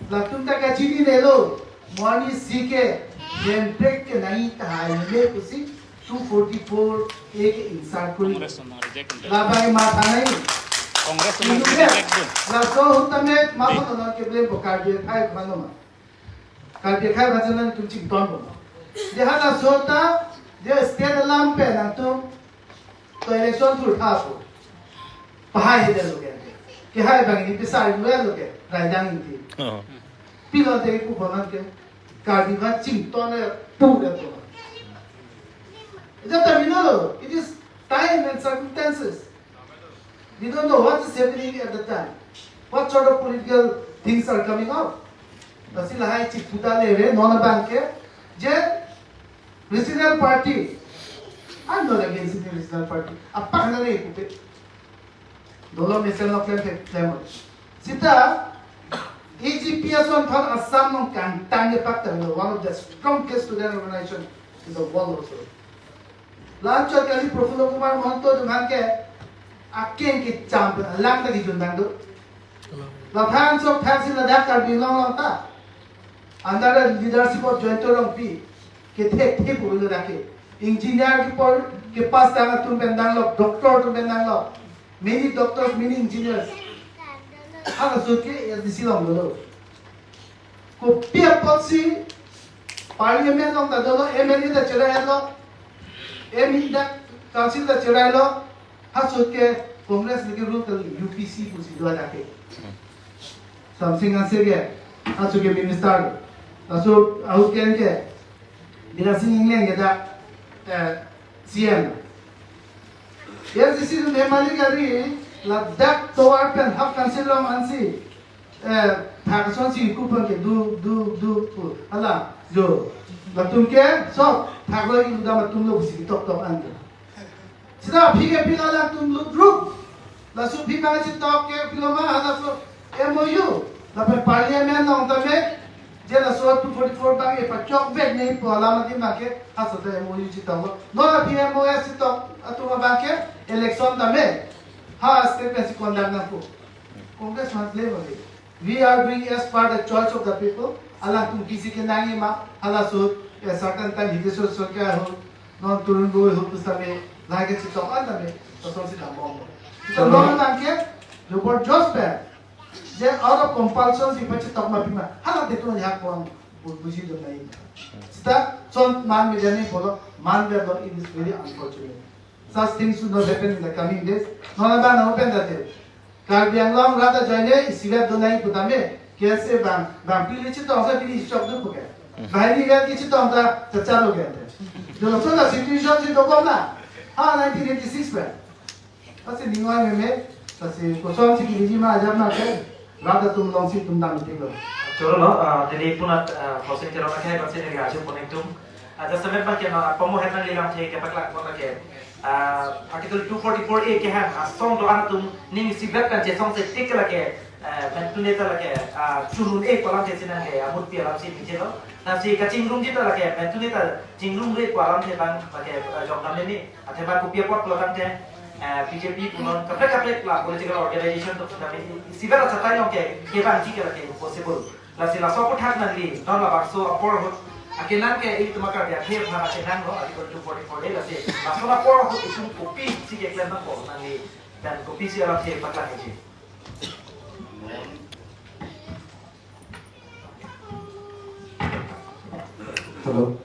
latum ta kachinine lo, mo arnisi ke Hemprek ke nangji tahai meme pusi two forty-four A ke insert kori. Congress no reject. Labang matha nangji. Congress no reject dun. Laso ahut tame matha non ke blame po Karbi akhai mano ma. Karbi akhai bhajan nangtum chington po. Dia halaso ta, dia state alam pen nangtum to election thur tha po. Pahai he det lo ke. Kehai abang ni pisar lo ya lo ke. Raidang inti. Oh. Pilo te pu bonan ke. Karbi ba chington le pu det po. Ita ta mino lo. It is time and circumstances. We don't know what is happening at the time. What sort of political things are coming out? Lasi lahai chik puta le re, non abang ke, je regional party. I'm not against any regional party. Apak na re pupe. Dolo mesen lo klem klem. Sita, A G P S on thon Assam nong kangtang ke pak ta lo, one of the strongest student organization in the world also. Lanchot kali Prafullo Kumar Mahanta atum aphan ke akeng kecham pen alang ta kejun tang do. Laphan sok thang si ladak Karbi Anglong along ta. Under the leadership of Jayanta Rongpi, kethek thek pu ladak ke. Engineer kepor, kepass tang atum pen dang lo, doctor atum pen dang lo. Many doctors, many engineers. Halaso ahut ke A S D C along dolo. Kopi apotsi Parliament along ta dolo, M L A ta cherai lo, M E ta council ta cherai lo, halaso ahut ke Congress lagi rule ta U P C pusi do adak ke. Samsing Hanse ke, halaso ahut ke minister. Laso ahut ke, ke, Bidya Sing Engleng ke ta, eh, C M. A S D C atum hemali gari, ladak tovar pen half council along ansi, eh, thak asonsi kupan ke du, du, du, pu. Hala, jo. Latum ke, so, thak lo ilu dam atum lo si tok tok an. Sita aphi ke pila latum lut rup. Laso aphi bang si tok ke pilo ma, halaso M O U. Lapen Parliament along tame, je laso two forty-four bang epachok vek ne pu alam adi ma ke, halaso ta M O U si tok lo. Non aphi M O S si tok atum abang ke, election tame. Ha state pensi conduct nangpo. Congress aphan blame ave. We are doing as per the choice of the people. Alangtum kisi kenangji ma, halaso ahut, a certain time Hitesh Thakur ahut, non Tarun Gogoi ahut pusitame, lahai ke chitok an tame, lason si dambom. So, non abang ke, jobor jos pen, je out of compulsion si pachitok ma pima, hala de tu ya kuang. Buji do nai. Sita son man me jani polo man ve do, it is very unfortunate. Such things should not happen in the coming days. Non abang na open that. Karbi Anglong rata joine isivet do nai putame. Kese bang bang pili chetong sa pili chok do puke. Bahini ga ki chetong ta chacha do ke. Dolo so na situation si do kom na. Ha nineteen eighty-six pe. Lasi ningoi meme, lasi kosonsi keviji ma ajat ma ke, rata atum alongsi itum dam itik lo. Choro lo, ah, dili punat, ah, Hosing Terang akhai bangsi neli ajo pon itum. Ah, jasemet bang ke na, pamo het nangli lamthe kepaklang pon ke. Ah, Article two forty-four A kehang, ah, asong do-an atum ning isivet kan chesong se tik lake, eh, mentune ta lake, ah, chunun e kolam ke sinang ke, amut pi alamsi pijelo. Lasi kachingrumji ta lake, mentune ta chingrumre kolam ke bang lake, ah, jok dam ni. Athema kopi apot pulo tangte, eh, B J P punon kaprek kaprek la political organization atum sitame isivet achatai along ke kevangji ke lake impossible. Lasi laso aputhak nangli non labangso apor ahut akenang ke itum akar dia khe bhara akenang lo Article two forty-four A lasi laso apor ahut itum kopisi keklem nangpo nangli dan kopisi alam ke paklangji. Hello.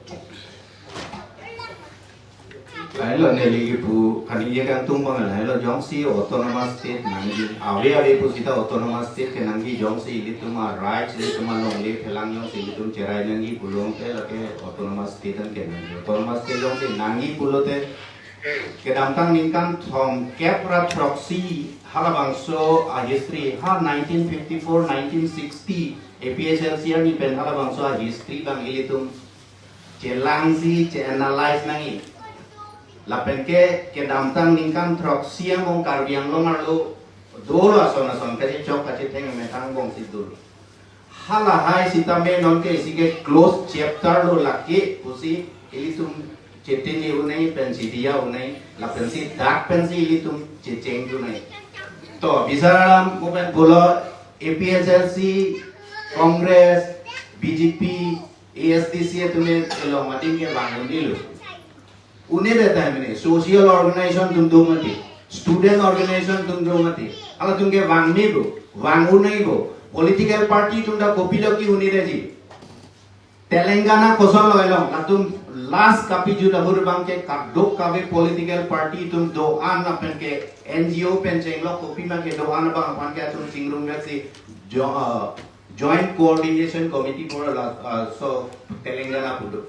Lahelo neli kipu kani ye kangtung bang lahelo jongsi autonomous state nangji ave ave pu sita autonomous state ke nangji jongsi ilitum a rights ilitum alongle phelang jongsi ilitum cherai nangji pulote lake autonomous state an ke nangji autonomous state jongsi nangji pulote kedamtang ningkan thomkep ra throksi halabangso a history ha nineteen fifty-four, nineteen sixty A P H L C arni pen halabangso a history bang ilitum chelangsi che-analyze nangji. Lapen ke kedamtang ningkan throksi angbong Karbi Anglong arlo dolo ason ason kachechok kachetheng methang angbongsi dolo. Halahai sitame non ke isi ke close chapter lo lake pusi ilitum chetini unai pensi diya unai lapensi dak pensi ilitum checheng unai. To bisar alam mo pen pulo A P H L C, Congress, B J P, A S D C atum along ading ke vang un-elo. Une beta mene social organization atum do mati, student organization atum do mati. Halatum ke vang me bo, vang un-e bo. Political party atum ta kopilo ke-un-eji. Telangana kosonlo elong, latum last kapijut ahut bang ke kadokave political party atum do-an lapen ke N G O pen chenglok kopima ke do-an bang aphan ke atum chingrum si jo-, uh, Joint Coordination Committee for la, uh, so Telangana pu do.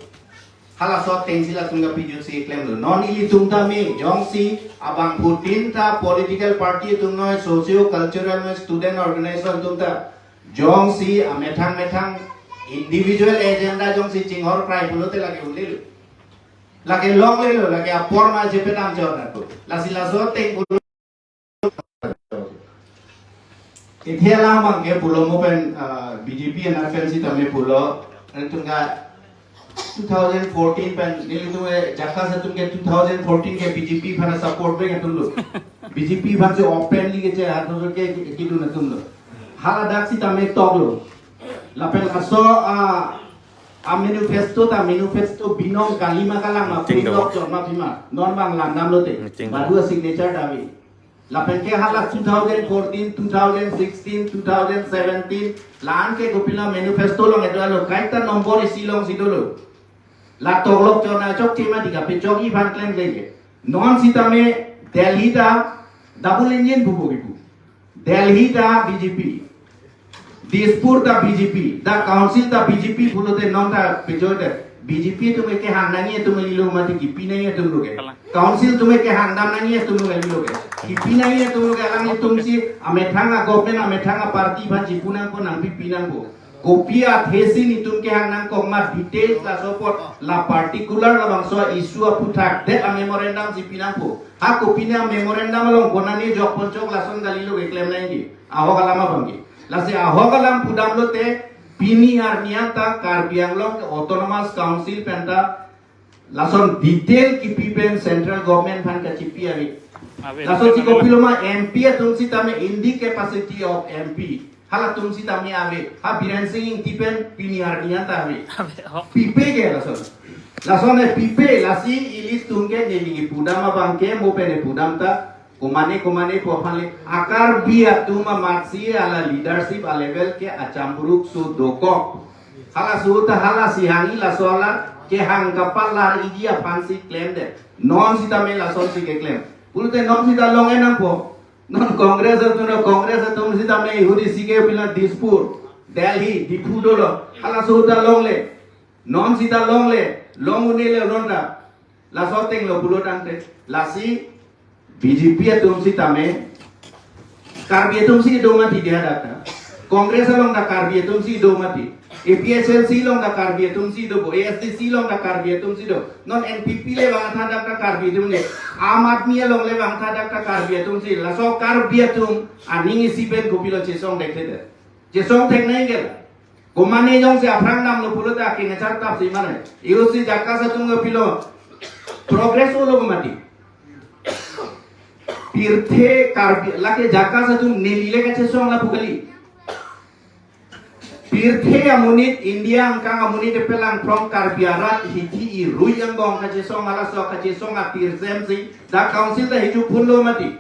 Halaso atengsi latum kapijutsi klemlo. Non ilitum tame jongsi abangphutin ta political party atum noi, socio cultural noi, student organization atum ta jongsi amethang methang individual agenda jongsi chinghor krai pulote lake un-elo. Lake longlelo, lake apor ma chepadam chor nangpo. Lasi laso ateng pulo. Ithia lang bang ke pulo mo pen, ah, B J P anak pen sitame pulo. Ilitum ke two thousand fourteen pen, nelitum ke jakas atum ke two thousand fourteen ke B J P aphan support pen atum lo. B J P aphansi openly keche atum ke kidun atum lo. Haladak sitame toklo. Lapen laso, ah, a manifesto ta manifesto binong kalima kalang ma Meeting pindok dong. Chon ma pima. Non bang langdam lote. Meeting dong. Badu a signature davi. Lapen ke hala two thousand fourteen, two thousand sixteen, two thousand seventeen, lan ke kopilo manifesto along edo alo, kaita nombor isi alongsi dolo. La toklok chona chokche ma dika pe chok iphan klem lenge. Non sitame Delhi ta double engine bubo kipu. Delhi ta B J P. Dispur ta B J P, da council ta B J P pulote non ta pejote. B J P atum ke hang nangji atum lilo mati kipi nangji atum lo ke. Kalang. Council atum ke hang dam nangji atum lo ke lilo ke. Kipi nangji atum lo ke alanglitumsi amethang a government amethang a party aphan chipu nangpo nangpipi nangpo. Kopi athesi nelitum ke hang nangkok ma details laso apot la particular labangso issue aphuthak det a memorandum si pi nangpo. Ha kopine a memorandum along konane jok ponchok lason kali lo ke klem nangji. Ahok alam abang ke. Lasi ahok alam pudam lote pini arni anta Karbi Anglong ke Autonomous Council pen ta lason detail kipi pen central government aphan kachipi ave. Ave. Laso si kopilo ma M P atum sitame in the capacity of M P. Halatum sitame ave. Ha Biren Singh Ingti pen pini arni anta ave. Ave, ho. Pipe ke lason. Lason e pipe lasi ilitum ke neli pudam abang ke mo pen pudam ta. Komane komane pu aphan le a Karbi atum amatsi hala leadership a level ke acham buruk so dokok. Halaso ta hala si hangji, laso hala kehang kapalar-iji aphansi klemdet. Non sitame lasonsi keklem. Pulote non sita long-e nangpo. Non Congress atum, Congress atum sitame ahut isi ke pila Dispur, Delhi, Diphu dolo. Halaso ta longle. Non sita longle. Long un-e le non ta. Laso ateng lo pulo tangte. Lasi B J P atum sitame Karbi atum si do mati dia data. Congress along ta Karbi atum si do mati. A P H L C along ta Karbi atum si do bo. A S D C along ta Karbi atum si do. Non N P P le vangtha dak ta Karbi atum le. Aam Aadmi along le vangtha dak ta Karbi atum si. Laso Karbi atum aning isi pen kopilo chesong thekthedet. Chesong theknei ke la. Komane jongsi aphrang damlo pulote akeng achartap si mane. Isi JACAS atum kopilo progress olo mati. Pirthe Karbi lake JACAS atum neli le kachesong lapu kali. Pirthe amonit, India angkang amonit epelang phrong Karbi arat hithi irui angbong kachesong, halaso kachesong atirjem si dak council ta hijukphunlo mati.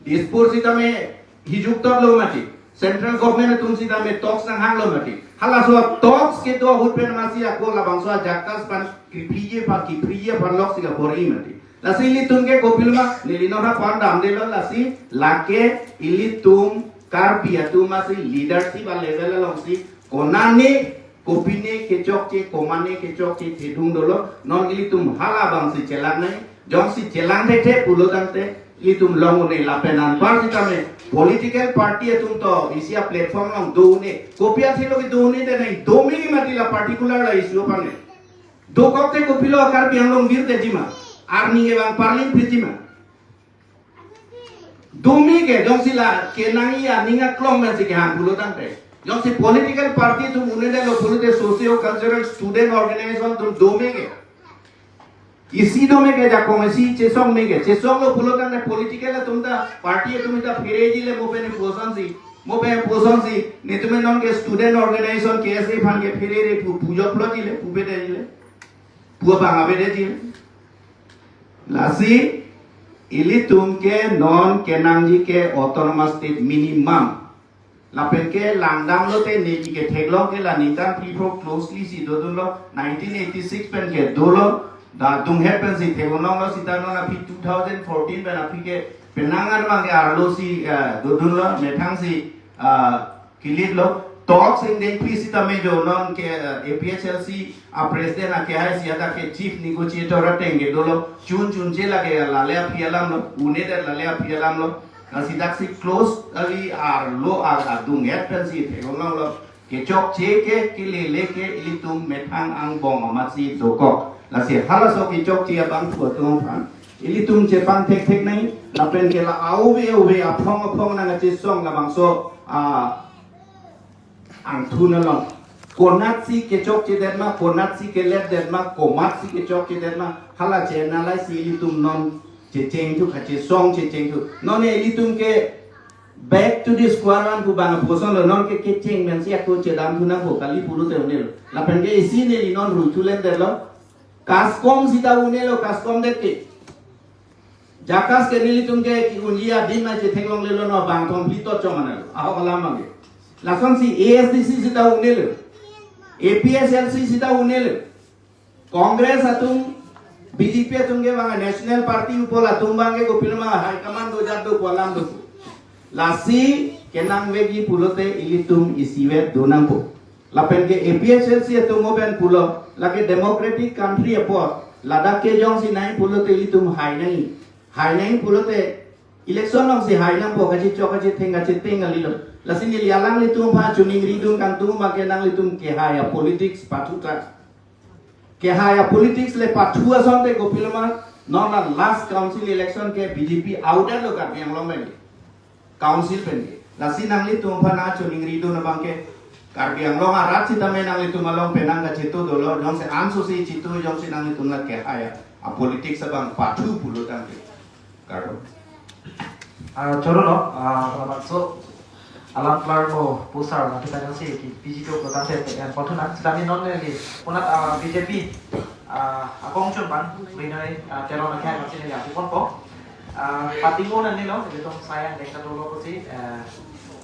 Dispur sitame hijuktoplo mati. Central government atum sitame talks nanghanglo mati. Halaso talks kedo ahut pen masi ako labangso JACAS aphan kiphiji aphan, kiphiji aphan lok si kabor-i mati. Lasi ilitum ke kopilo ma, neli non aphan damdetlo, lasi lake ilitum Karbi atum masi leadership a-level alongsi konane kopine kechokche, komane kechokche thedung dolo, non ilitum hala abangsi chelangnei. Jongsi chelang thekthe pulo tangte ilitum long un-e, lapen anpar sitame political party atum to isi a-platform along do un-e. Kopi athilo kedo un-e de nai, do meme mati la particular la issue aphan ne. Dokok te kopilo Karbi Anglong virdetji ma? Arni evang parlin phitji ma? Do meme ke, jongsi la kenangji aning aklong pensi kehang pulo tangte. Jongsi political party atum un-edetlo pulote socio cultural student organization atum do meme ke. Isi do meme ke, jakong isi chesong meme ke. Chesonglo pulo tangte political atum ta, party atum ta phereji le mo pen puson si. Mo pen puson si. Netum non ke student organization K S A aphan ke pherere pu, pu joklo ji le, pu bede ji le. Pu abang abede ji le. Lasi ilitum ke non kenangji ke autonomous state minimum. Lapen ke langdamlote neji ketheklong ke la ningkan phli phro closely si dodunlo, nineteen eighty-six pen ke dolo, da dunghet pensi theklonglo sita non aphi two thousand fourteen pen aphi ke penang an abang ke arlo si, eh, dodunlo, methang si, ah, kilitlo. Talks ingdeng phli sitame jo non ke, eh, A P H L C a-president akehai si hadak ke chief negotiator ateng ke dolo, chun chunche lake lale aphi alamlo, un-edet lale aphi alamlo. Lasi daksi close kali arlo a, adunghet pensi theklonglo. Kechokche ke, kelele ke ilitum methang angbong amatsi dokok. Lasi halaso kechokche abangphu atum aphan ilitum chepang thekthek nai, lapen ke la ave ave aphong aphong nangkachesong labangso a angthun along. Konatsi kechokchedet ma, konatsi keletdet ma, komatsi kechokchedet ma, hala che-analyze si ilitum non chechengthu, kachesong chechengthu. Non ilitum ke back to the square one pu bang apusonlo, non ke kecheng pensi ako chedamthu nangpo kali pulote un-elo. Lapen ke isi neli non ruthu lendetlo. Kaskom sita un-elo, kaskomdet ke. JACAS ke nelitum ke ki-unji adim ai chetheklonglelo, non bang thom phli tot chong analo. Ahok alam abang ke. Lasonsi A S D C sita un-elo. A P H L C sita un-elo. Congress atum, B J P atum ke bang national party upol atum abang ke kopilo ma high command dojat do pu alam do. Lasi kenangvekji pulote ilitum isivet do nangpo. Lapen ke A P H L C atum mo pen pulo, lake democratic country apot, ladak ke jongsi nai pulote ilitum hai nai. Hai nai pulote election alongsi hai nangpo, kachechok kachetheng kachetheng kalilo. Lasi neli alanglitum aphan choningridun kangtung abang ke nanglitum kehai a-politics pathu ta. Kehai a-politics le pathu asonte kopilo ma, non la last council election ke B J P out lo Karbi Anglong pen ke. Council pen ke. Lasi nanglitum aphan nangchoningridun abang ke, Karbi Anglong arat sitame nanglitum along penang kachetu dolo, jongsi ansosi chetu, jongsi nanglitum la kehai a-politics abang pathu pulo tangte. Kardom. Ah, choro lo, ah, labangso alam klarmo pusar na kita jongsi ki P G T O ko tangte, eh, pathu nang, sitame non neli konat, ah, B J P, ah, akongchun abang, Binoy, ah, Teron akhai abangsi neli api ponpo. Ah, patingo nangnelo, ilitum Sayan Dengka dolo pusi, eh,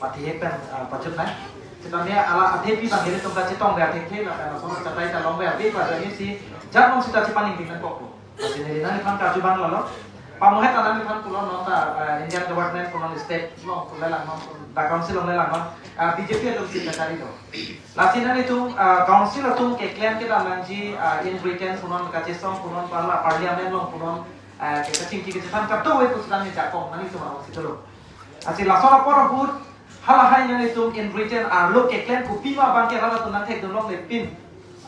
pathihek pen, ah, pachut nang. Sitame hala athepi bang nelitum ta chetong ave atheke, lapen lason achatai ta long ave ave pa jani si jar long sita chepaningri nangkokpo. Lasi neli nangliphan karju abang lalo. Pamohet ta nangliphan pulo non ta, eh, Indian government punon state along pulo langnon, dak council along langnon, eh, B J P atum si kachari do. Lasi nanglitum, eh, council atum keklem kedam nangji, eh, in written punon, kachesong punon, parla-, parliament along punon, eh, ke kachingki kachethan kadokave pusitame jakong nanglitum along si dolo. Lasi lason apor ahut halahai nanglitum in written arlo keklem kopima abang ke rat atum nangthekdun longle pin.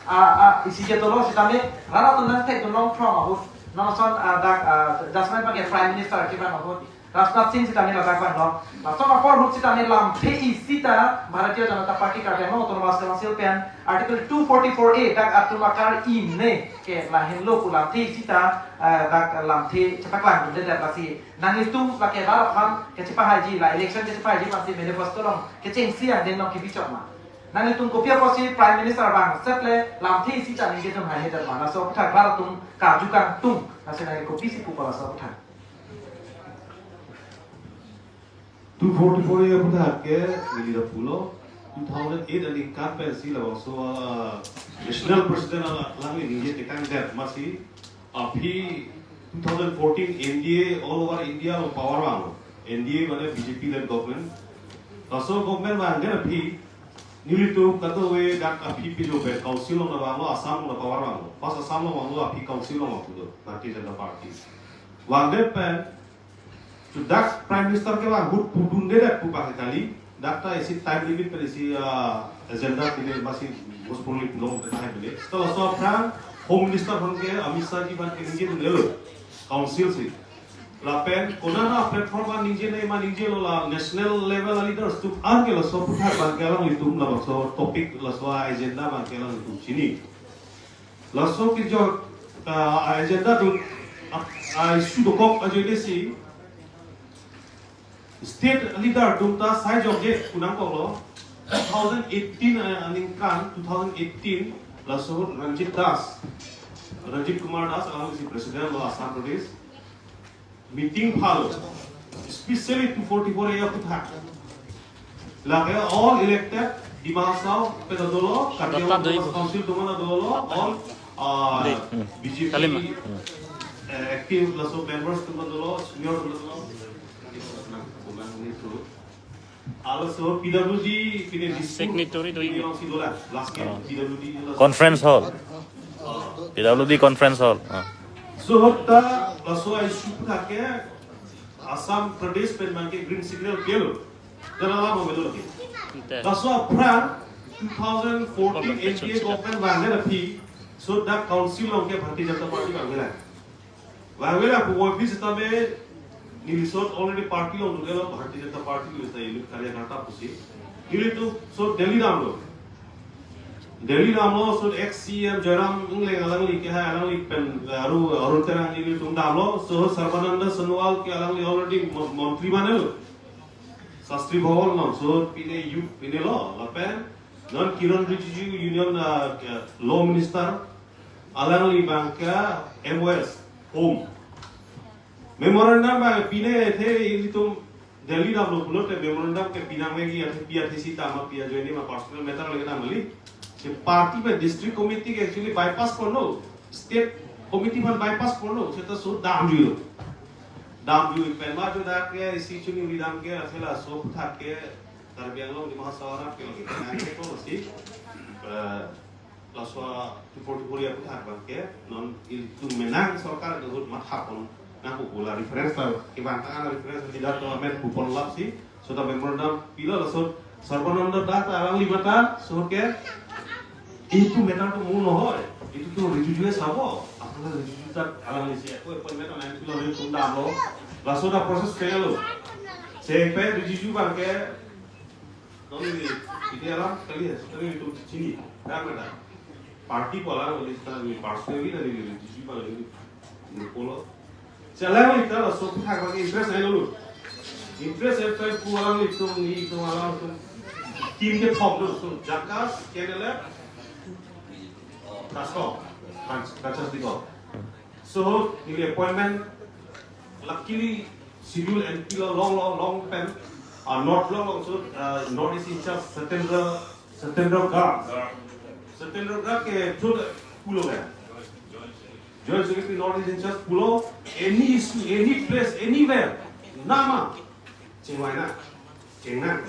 Ah, ah, isi ke dolo sitame rat atum nangthekdun long from ahut. Nangson, ah, dak, ah, dasmai abang ke Prime Minister kevang ahut. Rajnath Singh sitame ladak vanglo. Lason apor ahut sitame lamthe isi ta Bharatiya Janata Party Karbi Anglong Autonomous Council pen Article two forty-four A dak atum akarine ke lahenlo pu lamthe isi ta, ah, dak lamthe chepaklangdunde, lasi nanglitum lake rat aphan kachepahaiji, la election kachepahaiji aphansi manifesto along kechengsi angdeng along kebichok ma? Nanglitum kopi apotsi Prime Minister vangsetle lamthe isi ta ningjedun haihedet ma? Laso aputhak rat atum karju kangtung, lasi nangli kopisi pupo laso aputhak? Two forty-four A aputhak ke neli ta pulo, two thousand eight aningkan pensi labangso, ah, National President alangli ningje tekangdet masi aphi two thousand fourteen N D A all over India along power vanglo. N D A mane B J P led government. Laso government vangdet aphi nelitum kadokave dak aphi pilo pen council along ta vanglo, Assam along ta power vanglo. First Assam along vanglo, aphi council along vanglo, Bharatiya Janata Party. Vangdet pen to dak Prime Minister kevang ahut pudundedet pu abang kali. Dak ta isi time limit pen isi, ah, agenda pine masi most probably pulong time limit. Seta laso aphrang Home Minister aphan ke, Amit Shah ji aphan ke ningjelo council si. Lapen konat aplatform aphan ningje nangji ma ningjelo, la national level aleaders atum an ke laso aputhak abang ke alanglitum labangso topic, laso agenda abang ke alanglitum chini. Laso kejok, ah, agenda dun, ah, ah, issue dokok ajoine si state leader atum ta sai jokje pu nangkoklo. Two thousand eighteen, ah, aningkan, two thousand eighteen, laso Ranjit Das, Ranjit Kumar Das, alangli si president lo Assam Pradesh. Meeting phalo, especially two forty-four A aputhak. Lake all elected Dima Hasao pen dolo, Karbi Anglong Autonomous Council atum an dolo, all, ah, B J P, eh, active laso members atum dolo, senior atum dolo. Laso P W D pine Dispur, signatory do pine ini. Alongsi dolang, last year. Oh. P W D laso. Conference hall. Oh. P W D conference hall. Oh. So ta laso issue aputhak ke Assam Pradesh pen abang ke green signal pilo. Dara lama melo lagi. Ante. Laso aphrang two thousand fourteen N D A government vangdet aphi, so dak council along ke Bharatiya Janata Party vangvelang. Vangvelang pu aphi sitame neli laso already party along dodelo, Bharatiya Janata Party neli laso unit karyakarta pusi. Nelitum laso Delhi damlo. Delhi damlo, laso ex C M Joyram Engleng alangli ke hai, alangli pen, eh, Aru, Arun Terang nelitum damlo, laso Sarbananda Sonowal ke alangli already mon-, montri manelo. Shastri Bhavan along, laso pine youth pine lo, lapen non Kiren Rijiju Union, ah, ke Law Minister, alangli abang ke M O S, Home. Memorandum abang pine athe ilitum Delhi damlo pulote memorandum ke pinang lagi athe pi athe sita ma pi ajoine ma personal matter lagi dam kali. Si party pen district committee ke actually bypass korlo, state committee aphan bypass korlo, seta laso damjuilo. Damjui pen ma jo dak ke isi chini uri dam ke asela laso aputhak ke Karbi Anglong Dima Hasao arat ke lagi. Nang ke to si, eh, laso two forty-four A aputhak abang ke non ilitum menang sorkar ke ahut mathapon nangkok pu la reference ta kevang ta reference leader to amen kupon lap si, so ta memorandum pilo laso Sarbananda Das ta alangli mata, so ke itu matter to mu nohoi, itu to Rijiju sabo, apala Rijiju ta alangli si ako appointment nangpilo, ilitum damlo, laso ta process fail lo. Si pen Rijiju abang ke neli, ide alam kali ya, seta nelitum chini, dak mana? Party pu alam kali, seta neli personally neli, neli Rijiju abang neli, neli pulo. Si alangli ta laso aputhak abang interest ai lo. Interest ai pen pu alanglitum, nelitum alangtum team kethom lo, laso Jakas, K N L F, Kasko, Kans-, Kansas Dikor. So, neli appointment, luckily, schedule N P lo long, long, long pen. Ah, North along also, ah, North East in charge Satyendra, Satyendra Garg. Satyendra Garg ke thut pulo ya. Joint Secretary North East in charge pulo, any issue, any place, anywhere, nama, chingvai na, chingna.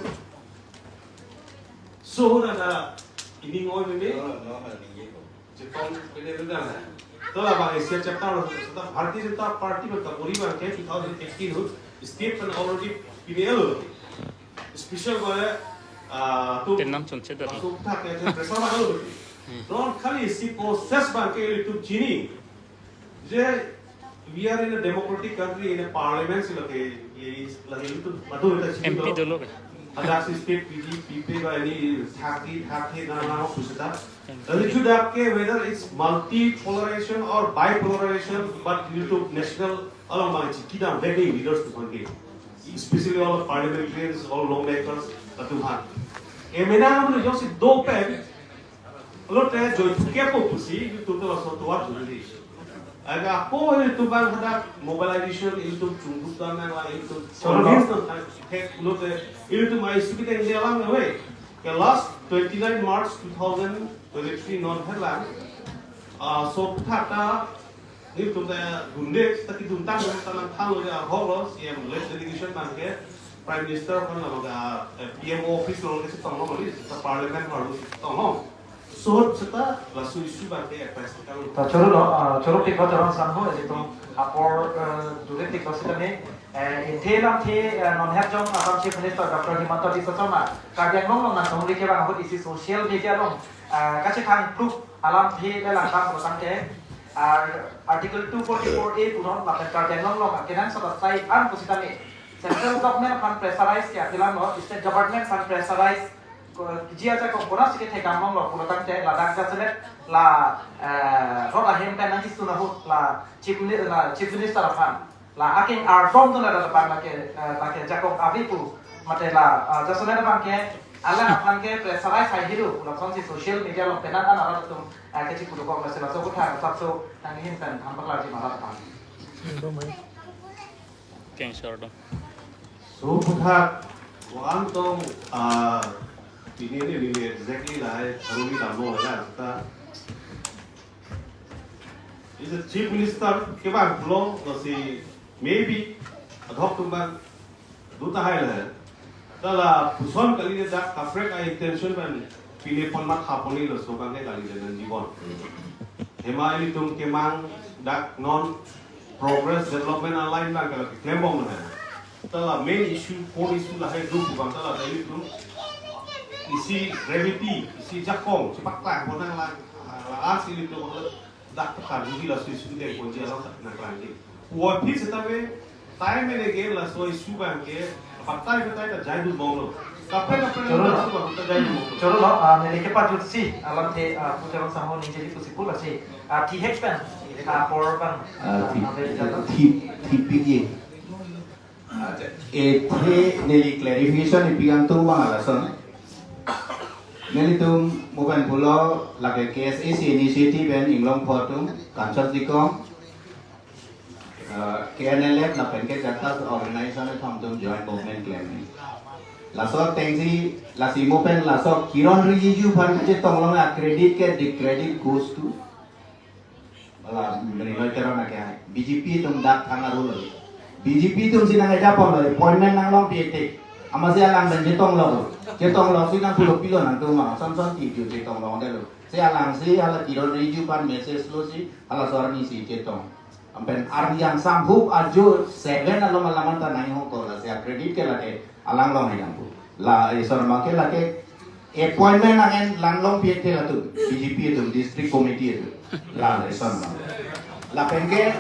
So that, uh, ini oi meme. Chetong pine rudal hai. To labang isi chapter lo, seta Bharatiya Janata Party pen kapuri abang ke two thousand eighteen ahut state pen already pine lo. Special ko, ah, tu Tenam chonche dah. Masuk tak ya, pressure abang lo. Hmm. Non khali isi process abang ke ilitum chini. Je, we are in a democratic country, in a parliament si lake, ye, lake ilitum, madu ita chini M P lo. Dolo ke? Hadak si state P G, P P ba ini sakhi, sakhi na na ho pusita. Lalu chudak ke whether it's multi-polarization or bi-polarization, but ilitum national along abang chikidam very leaders atum aphan ke. Especially all the parliamentarians, all lawmakers, atum aphan. Emena atum jongsi do pen, lote join thukepo pusi, ilitum to laso tovar juli. Aga ko ilitum abang hadak mobilization, ilitum chungduk dan nang la, ilitum Cholo. Convince nang thek lote, ilitum ai suki teng dia lang we. Ke last twenty-nine March two thousand twenty-three non headline. Ah, so thata, ilitum ta gunde, ta kidun tang, ta nang thang lo ya, holo, C M led delegation abang ke, Prime Minister aphan labang ke, eh, P M O office along ke chetong lo, mali, ta parliament baru chetong lo. So, seta laso issue abang ke address kang. Ta choro lo, ah, choro tik ba choro sangho, ilitum apor, eh, dure tik ba seta ne, eh, inthe lamthe, eh, non hep jong, ah, Chief Minister Doctor Himanta Biswa Sarma, Karbi Anglong along nangtongri ke abang ahut isi social media along, ah, kachethang proof alamthe le langdam kosang ke, ah, Article two forty-four A punon lapen Karbi Anglong along, ah, kenangsot asai an pusitame, Central Government aphan pressurize ke apilan lo, State Government aphan pressurize, ko, ji ajakong konatsi kethekdam longlo pulo tangte ladak jasemet la, eh, rot ahem pen nangkisun ahut la Chief Mini-, la Chief Minister aphan. La akeng ardom tu ladak aphan lake, eh, lake jakong ave pu mate la, eh, jasemet abang ke alang aphan ke pressurize hai helo pulo tangsi social media along penang an arat atum, eh, kechipu dokok lasi laso aputhak asapso nanghin pen than paklarji ma arat aphan. Keng sordom. So aputhak, ko-an tong, ah, pine ne, pine exactly lahai, tharuli damlo ya, ta. Is a Chief Minister ke abang pulo, lasi maybe, adhok atum abang, do tahai lahai. Ta lapuson kali ne dak kaprek a-intention pen, pine pon matha ponji laso abang ke kali ne nangji bon. Hema ilitum kemang dak non progress development align abang ke la keklem bom lahai. Ta la main issue, core issue lahai do pu abang ta la ilitum isi gravity, isi jakong, chepaklang pon nang la, la, la, si ilitum la dak ta karjuji laso issue ke ponji alam ta nangklangji. Puvoiphit setame time and again laso issue abang ke, patai patai ta jaidun bomlo. Kaprek kaprek Choro lo. Laso abang ta jaidun bomlo. Choro lo, ah, neli kepajutsi alamthe, ah, pu Teron sangho ningjeli pusi pu lasi, ah, thihek pen, ah, apor abang, Ah, ah, thi-, ave jalo. Thi-, thipikji. Acha, ethe neli clarification ipi kangtung abang lason. Nelitum mo pen pulo lake K S A C initiative pen Inglongpho atum, Kanchan Tikong, eh, K N L F lapen ke Jattas organization atum atum joint government klem ni. Laso atengsi, lasi mo pen laso Kiren Rijiju aphan kachetong long a credit ke, the credit goes to Hala, Mrinoi Teron ake hai. B J P atum dak thang aru lo. B J P atum si nang-ejapon lo, appointment nanglongpi-et te. Amatsi alang pen chetong lo. Chetong lo si nang pulo pilo nangtum ma. Samson ti ju chetong longdetlo. Si alang si hala Kiren Rijiju aphan message lo si, halaso arni si chetong. Lapen arni angsam hup ajo seven along alam anta nang-ihong ko lasi a credit ke lake alang long hidang pu. La, eh, sorry, ma ke lake appointment nang-en langlongpi-et te latum, B J P atum, district committee atum. La, eh, sorry, ma. Lapen ke,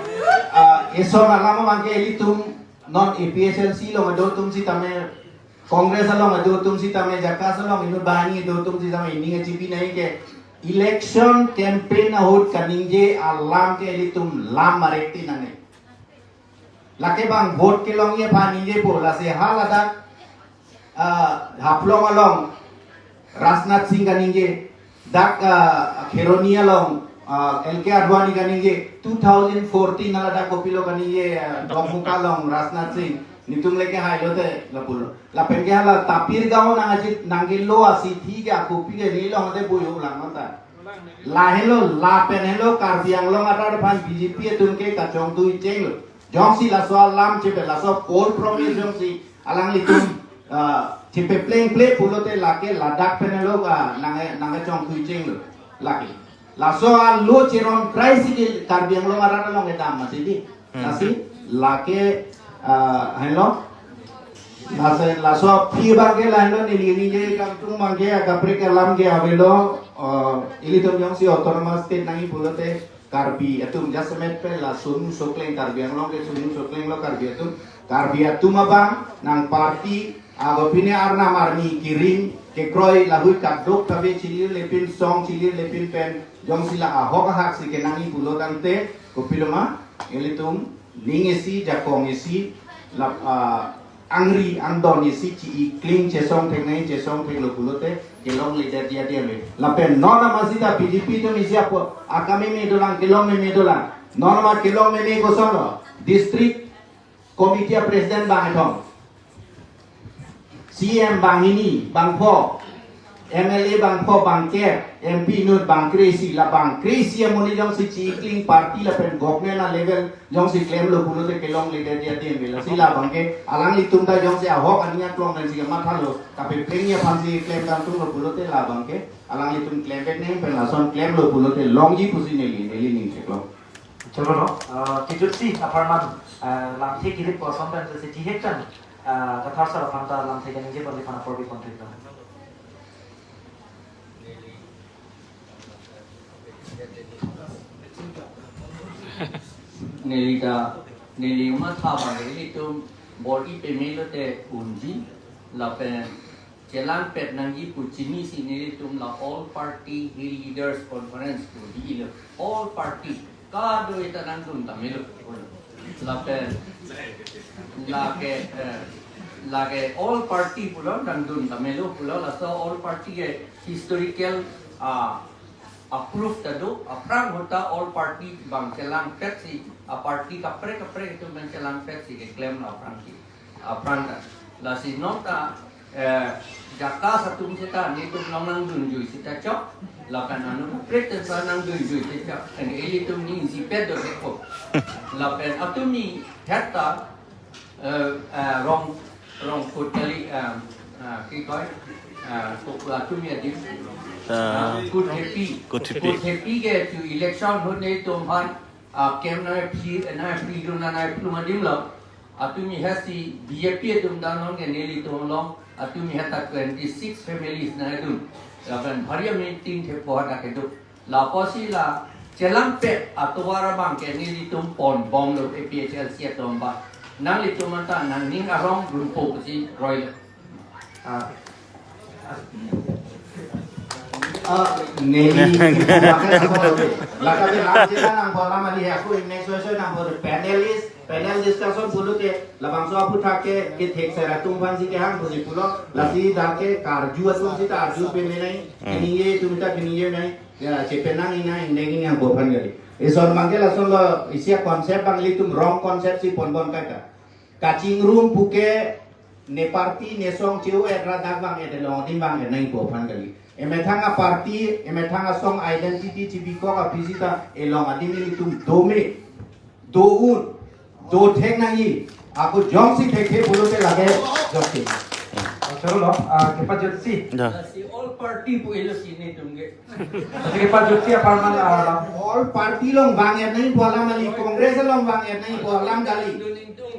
ah, eh, sorry, ma, lama abang ke ilitum non A P H L C along kedo atum sitame, Congress along kedo atum sitame, Jattas along inut banghini kedo atum sitame, ining achipi nai ke election campaign ahut kaningje alam ke ilitum lam marek ti nangne. Lake bang vote kelongji aphan ningjepo, lasi haladak, ah, Haflong along Rajnath Singh kaningje, dak, ah, Kheroni along, ah, L K Advani kaningje, two thousand fourteen haladak kopilo kaningje, ah, Dongmukak along Rajnath Singh, Netum le kehai lote lapulo. Lapen ke hala Tapir Gaon nangkachit nangkelo asithi ke akopi ke nelong te buyo lang mata. Lahenlo lapen henlo Karbi Anglong arat aphan B J P atum ke kachongtui chenglo. Jongsi laso alam chepe laso poll promise jongsi alanglitum ah, chepeplengple pulote lake ladak pen henlo ah, nang nangkachongtui chenglo lake. Laso alo cheron krai si ke Karbi Anglong arat along kedam mati di. Hmm. Lasi lake ah, henlo. Lasi laso aphi abang ke lahenlo neli ningje kangtung abang ke akaprek alam ke avelo ah, ilitum jongsi autonomous state nangji pulote Karbi atum jasemet pen la sunu sokleng Karbi Anglong ke sunu soklenglo Karbi atum. Karbi atum abang nang party ago pine arnam arni kiring kekroi lahui kadok tabe chilir lepin song chilir lepin pen jongsi la ahok ahak si kenangji pulo tangte kopiloma ilitum ning isi jakong isi lap ah, angri angdon isi chi-i kling chesong thek nai chesong theklo pulote kelongledet dia dia me. Lapen non amasita B J P atum isi apo akam meme dolang kelong meme dolang. Non ama kelong meme kosonlo. District committee president bang ethom. C M bang hini, bang pho. M L A bang pho, bang kep, M P inut bang kre-isi, la bang kre-isi amonit jongsi chi-i kling party lapen government a level jongsi klemlo pulote kelongledet dia dia me. Lasi labang ke alanglitum ta jongsi ahok aning aklong pen si kemathalo kapeplengji aphan si klem kangtunglo pulote labang ke alanglitum klem bek neng pen lason klemlo pulote longji pusi neli neli ning theklong. Cholo no, ah, kejutsi apharman, ah, lamthe kirip koson pen si jihek kan, ah, Kathar sir aphan ta lamthe kaningje pon aphan apor bipon thek. Neli ta, neli matha abang ke ilitum bor-i peme lote unji, lapen chelangpet nangji pu chinisi nelitum la All Party Hill Leaders Conference pu di ilo. All party kado ita nangdun tamelo. Lapen lake eh, lake all party pulo nangdun tamelo pulo laso all party ke historical ah, approve ta do aphrang ahut ta all party bang chelangpet si a party kaprek kaprek atum bang chelangpet si keklem lo aphrang si aphrang ta lasi non ta eh, jakas atum seta netum long nangdunjui seta chok. Lapen anu kaprek ta nangdunjui seta chok. Eng ilitum ni isi pet do heko. Lapen atum ni heta eh, eh, rong rong kut kali eh, eh, ki koi eh, kut atum ya di. Ah. Ah, kut hepi. Kut hepi. Kut hepi ke tu election ahut netum aphan ah, kem na phi na phi lu na na phi ma dim lo. Atum ni hasi B J P atum dan long ke nelitum long. Atum ni hata twenty six families na dun. Lapen hari meeting the po hata kedo. Lapusi la chelangpet atovar abang ke nelitum ponbomlo A P H L C atum ba. Nanglitum anta nangning arong rumpo pusi kroilo. Ah. Ah, neli, lake nangpo, lake nangpo, nangpo, lama lihat aku next question nangpo the panelist, panel discussion pulote labangso aphuthak ke kethek sera atum aphan si kehang pusi pulo, lasi dak ke karju atum sita arju peme nai, hmm, keningje atum ta keningje nai, ya, chepenang ina indeng ini yang bopan kali. Ison abang ke lasonlo isi a concept abang ilitum wrong concept si ponbom kaita. Kachingrum puke ne party ne song cheu-et ra dak vang-et along adim vang-et nangpo aphan kali. Emethang a party, emethang asong identity chibikok aphi sita elong adim ilitum dome, do-un, do thek nangji. Ako jongsi thekthe pulote lake jongsi. Cholo lo, ah, kepajutsi. Ya. Si all party pu ilo si netum ke. Lasi kepajutsi apharman, ah, all party along vang-et nangpo alam kali, Congress along vang-et nangpo alam kali.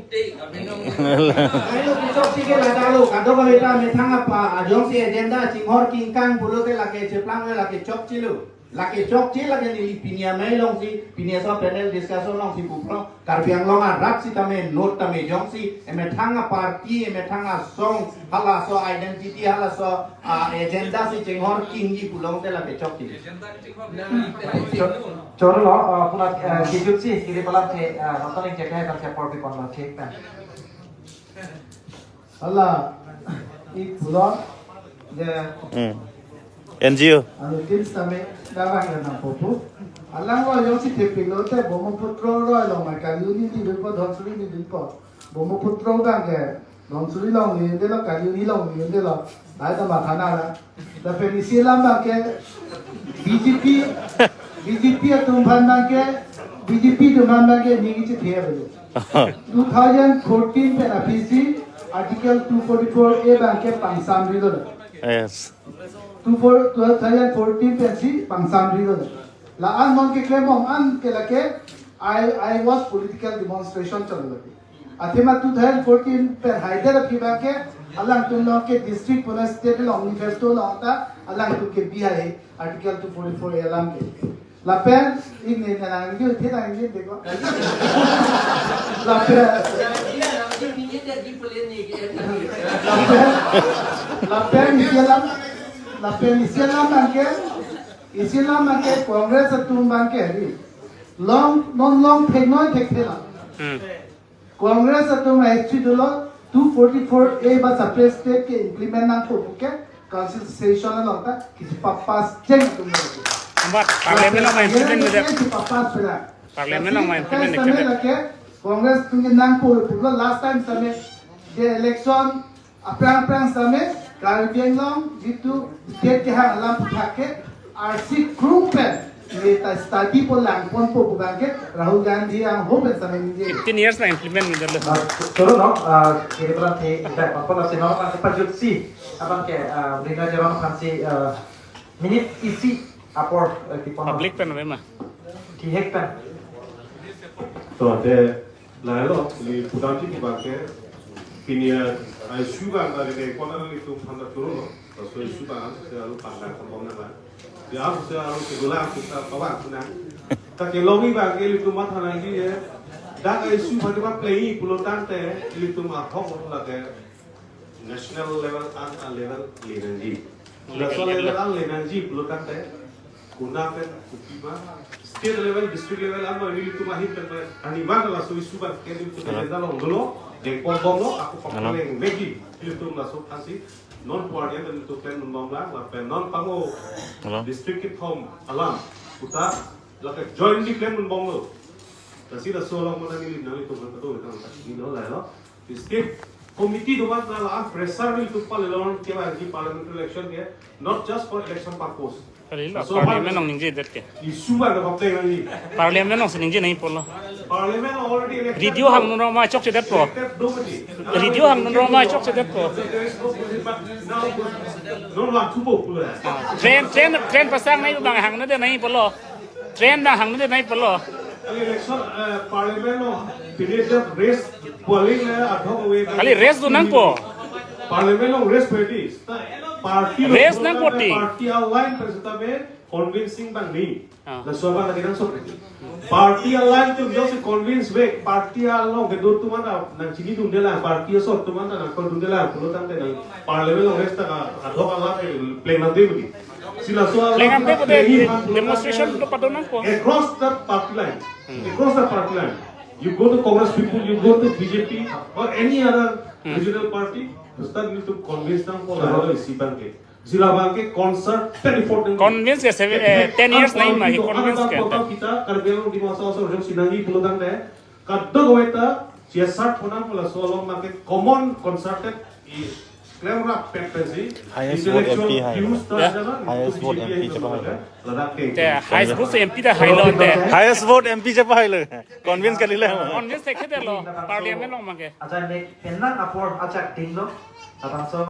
Ayo, kechokche ke ladak lo, kadokave ta methang apa, ajongsi agenda chinghor kingkang pulote lake cheplang le lake chokche lo. Lake chokche lake neli pini amei alongsi, pini aso panel discussion alongsi pulo. Karbi Anglong arat sitame note tame jongsi, emethang a party, emethang asong, halaso identity, halaso, ah, agenda si chinghor kingji pulote lake chokche. Chor-, chorlo, ah, puna, ah, kejutsi, kiri palam the, ah, nonton yang cek hai, kan cek por bipon lo, cek pen. Hala, ik pulo, je, hmm, N G O. Anu tim sitame, davang ya nangpo pu. Alang lo jongsi thepi lote, Brahmaputra roi along ma, Kali ni di po, Dhansiri ni di po. Brahmaputra abang ke, Dhansiri along ni, delo Kaliuri along ni, delo, bai ta matha nang la. Lapen isi alam abang ke, B J P, B J P atum aphan abang ke, B J P atum aphan abang ke, ni kichi the belo. Two thousand fourteen pen aphi si, Article two forty-four A abang ke pangsamri lo. Yes. Two four, two thousand fourteen pen si pangsamri lo. La-an non keklem bom an ke lake, I, I was political demonstration chalo lake. Athema two thousand fourteen pen haider aphi abang ke, alangtum along ke district puna state along manifesto along ta, alangtum ke bihai Article two forty-four A alam ke. Lapen, ini nang ini, ini nang ini, deko. Lapen, lapen, lapen, isi alam, lapen isi alam abang ke, isi alam abang ke, Congress atum abang ke, ni. Long, non long thek noi thek thela. Hmm. Congress atum ahistory dolo, two forty-four A ba separate state ke implement nangpo puke, council session along ta, kichi pa-pass cheng atum lo. Ambat, parliament along ma implement mede. Kichi pa-pass pela. Parliament along ma implement mede. Lake, Congress atum ke nangpo pulo last time same, the election, aphrang aphrang same, Karbi Anglong, jitu, state kehang alam puthak ke, arsi krum pen, neta study po langponpo pu abang ke, Rahul Gandhi angho pen same ningje. Fifteen years na implement mede lo. Ah, choro no, ah, kiri pala the, impact apa na sino, apa jutsi, abang ke, ah, Rina Jaron aphan si, ah, minute isi apor, eh, kipon. Public pen ave ma. Thihek pen. To, de, lahelo, ili pudamji abang ke, pini a, a issue abang ke, kona ilitum aphan ta choro lo, laso issue abang, si aru pangdang kambom nang abang. Ya, si aru kedola kita pawang kuna. Ta kelongji abang ke ilitum matha nangji ye, dak a issue abang ke play pulo tangte, ilitum ahok lo lake, national level an a level le nangji. National level an le nangji pulo tangte, kona pen kopi ma, state level, district level an ma ilitum ahin pen ma, ani abang laso issue abang ke ilitum agenda along dolo, dengpon bomlo, ako pakaleng megi, ilitum laso aphan si, non puar dia ilitum plan bom la, lapen non pango district kethom alam, puta, lake jointly plan bomlo. Lasi laso along mana neli nanglitum aphan pado tang, ni lo lahelo. State committee do-an ta la pressure nelitum pale long ke abang ke parliamentary election ke, not just for election purpose. Kali la, so, parliament along ningjedet ke. Issue abang ke papleng nangji. Parliament along si ningje nangji pulo. Parliament already elected. Radio hangno rong ma chokchedetpo. Elected do mati. Radio hangno rong ma chokchedetpo. There is no position, but now, no one to vote pulo. Train, train, train pasang nangji abang hangnodet nangji pulo. Train abang hangnodet nangji pulo. Kali election, eh, parliament along, pini jab race polling le adhok ave. Kali race do nangpo. Parliament along race pedi. Party along race nangpo ti. Party align pen seta be convincing abang ni. Ah. Laso abang lagi nang sok. Party align atum jongsi convince ave, party along kedo atum anta nangchinidunde lang, party aso atum anta nangkordunde lang, pulo tangte nang parliament along race ta adhok alam pleng nangde budi. Si laso pleng nangde budi, demonstration do pado nangpo. Across the party line. Hmm. Across the party line. You go to Congress people, you go to B J P or any other regional party, seta nelitum convince nangpo, lahelo isi abang ke. Si la abang ke concert ten effort nang. Convince ke seven, eh, ten years nangji ma, convince ke. Kita Karbi Anglong Dima Hasao aso jongsi nangji pulo tangte, kadokave ta, C S R pon nangpo, laso along abang ke common concerted, i, klemrap pen pensi, highest vote intellectual M P hai. Views ta, ya, jana, highest vote B J P M P hai, chepahai lo. Ladak ke. Te, highest vote M P chepahai lo. Te, highest vote M P chepahai lo. Convince kalilo. Convince thekthe lo, parliament along abang ke. Acha mek penang apor achak dinglo, labangso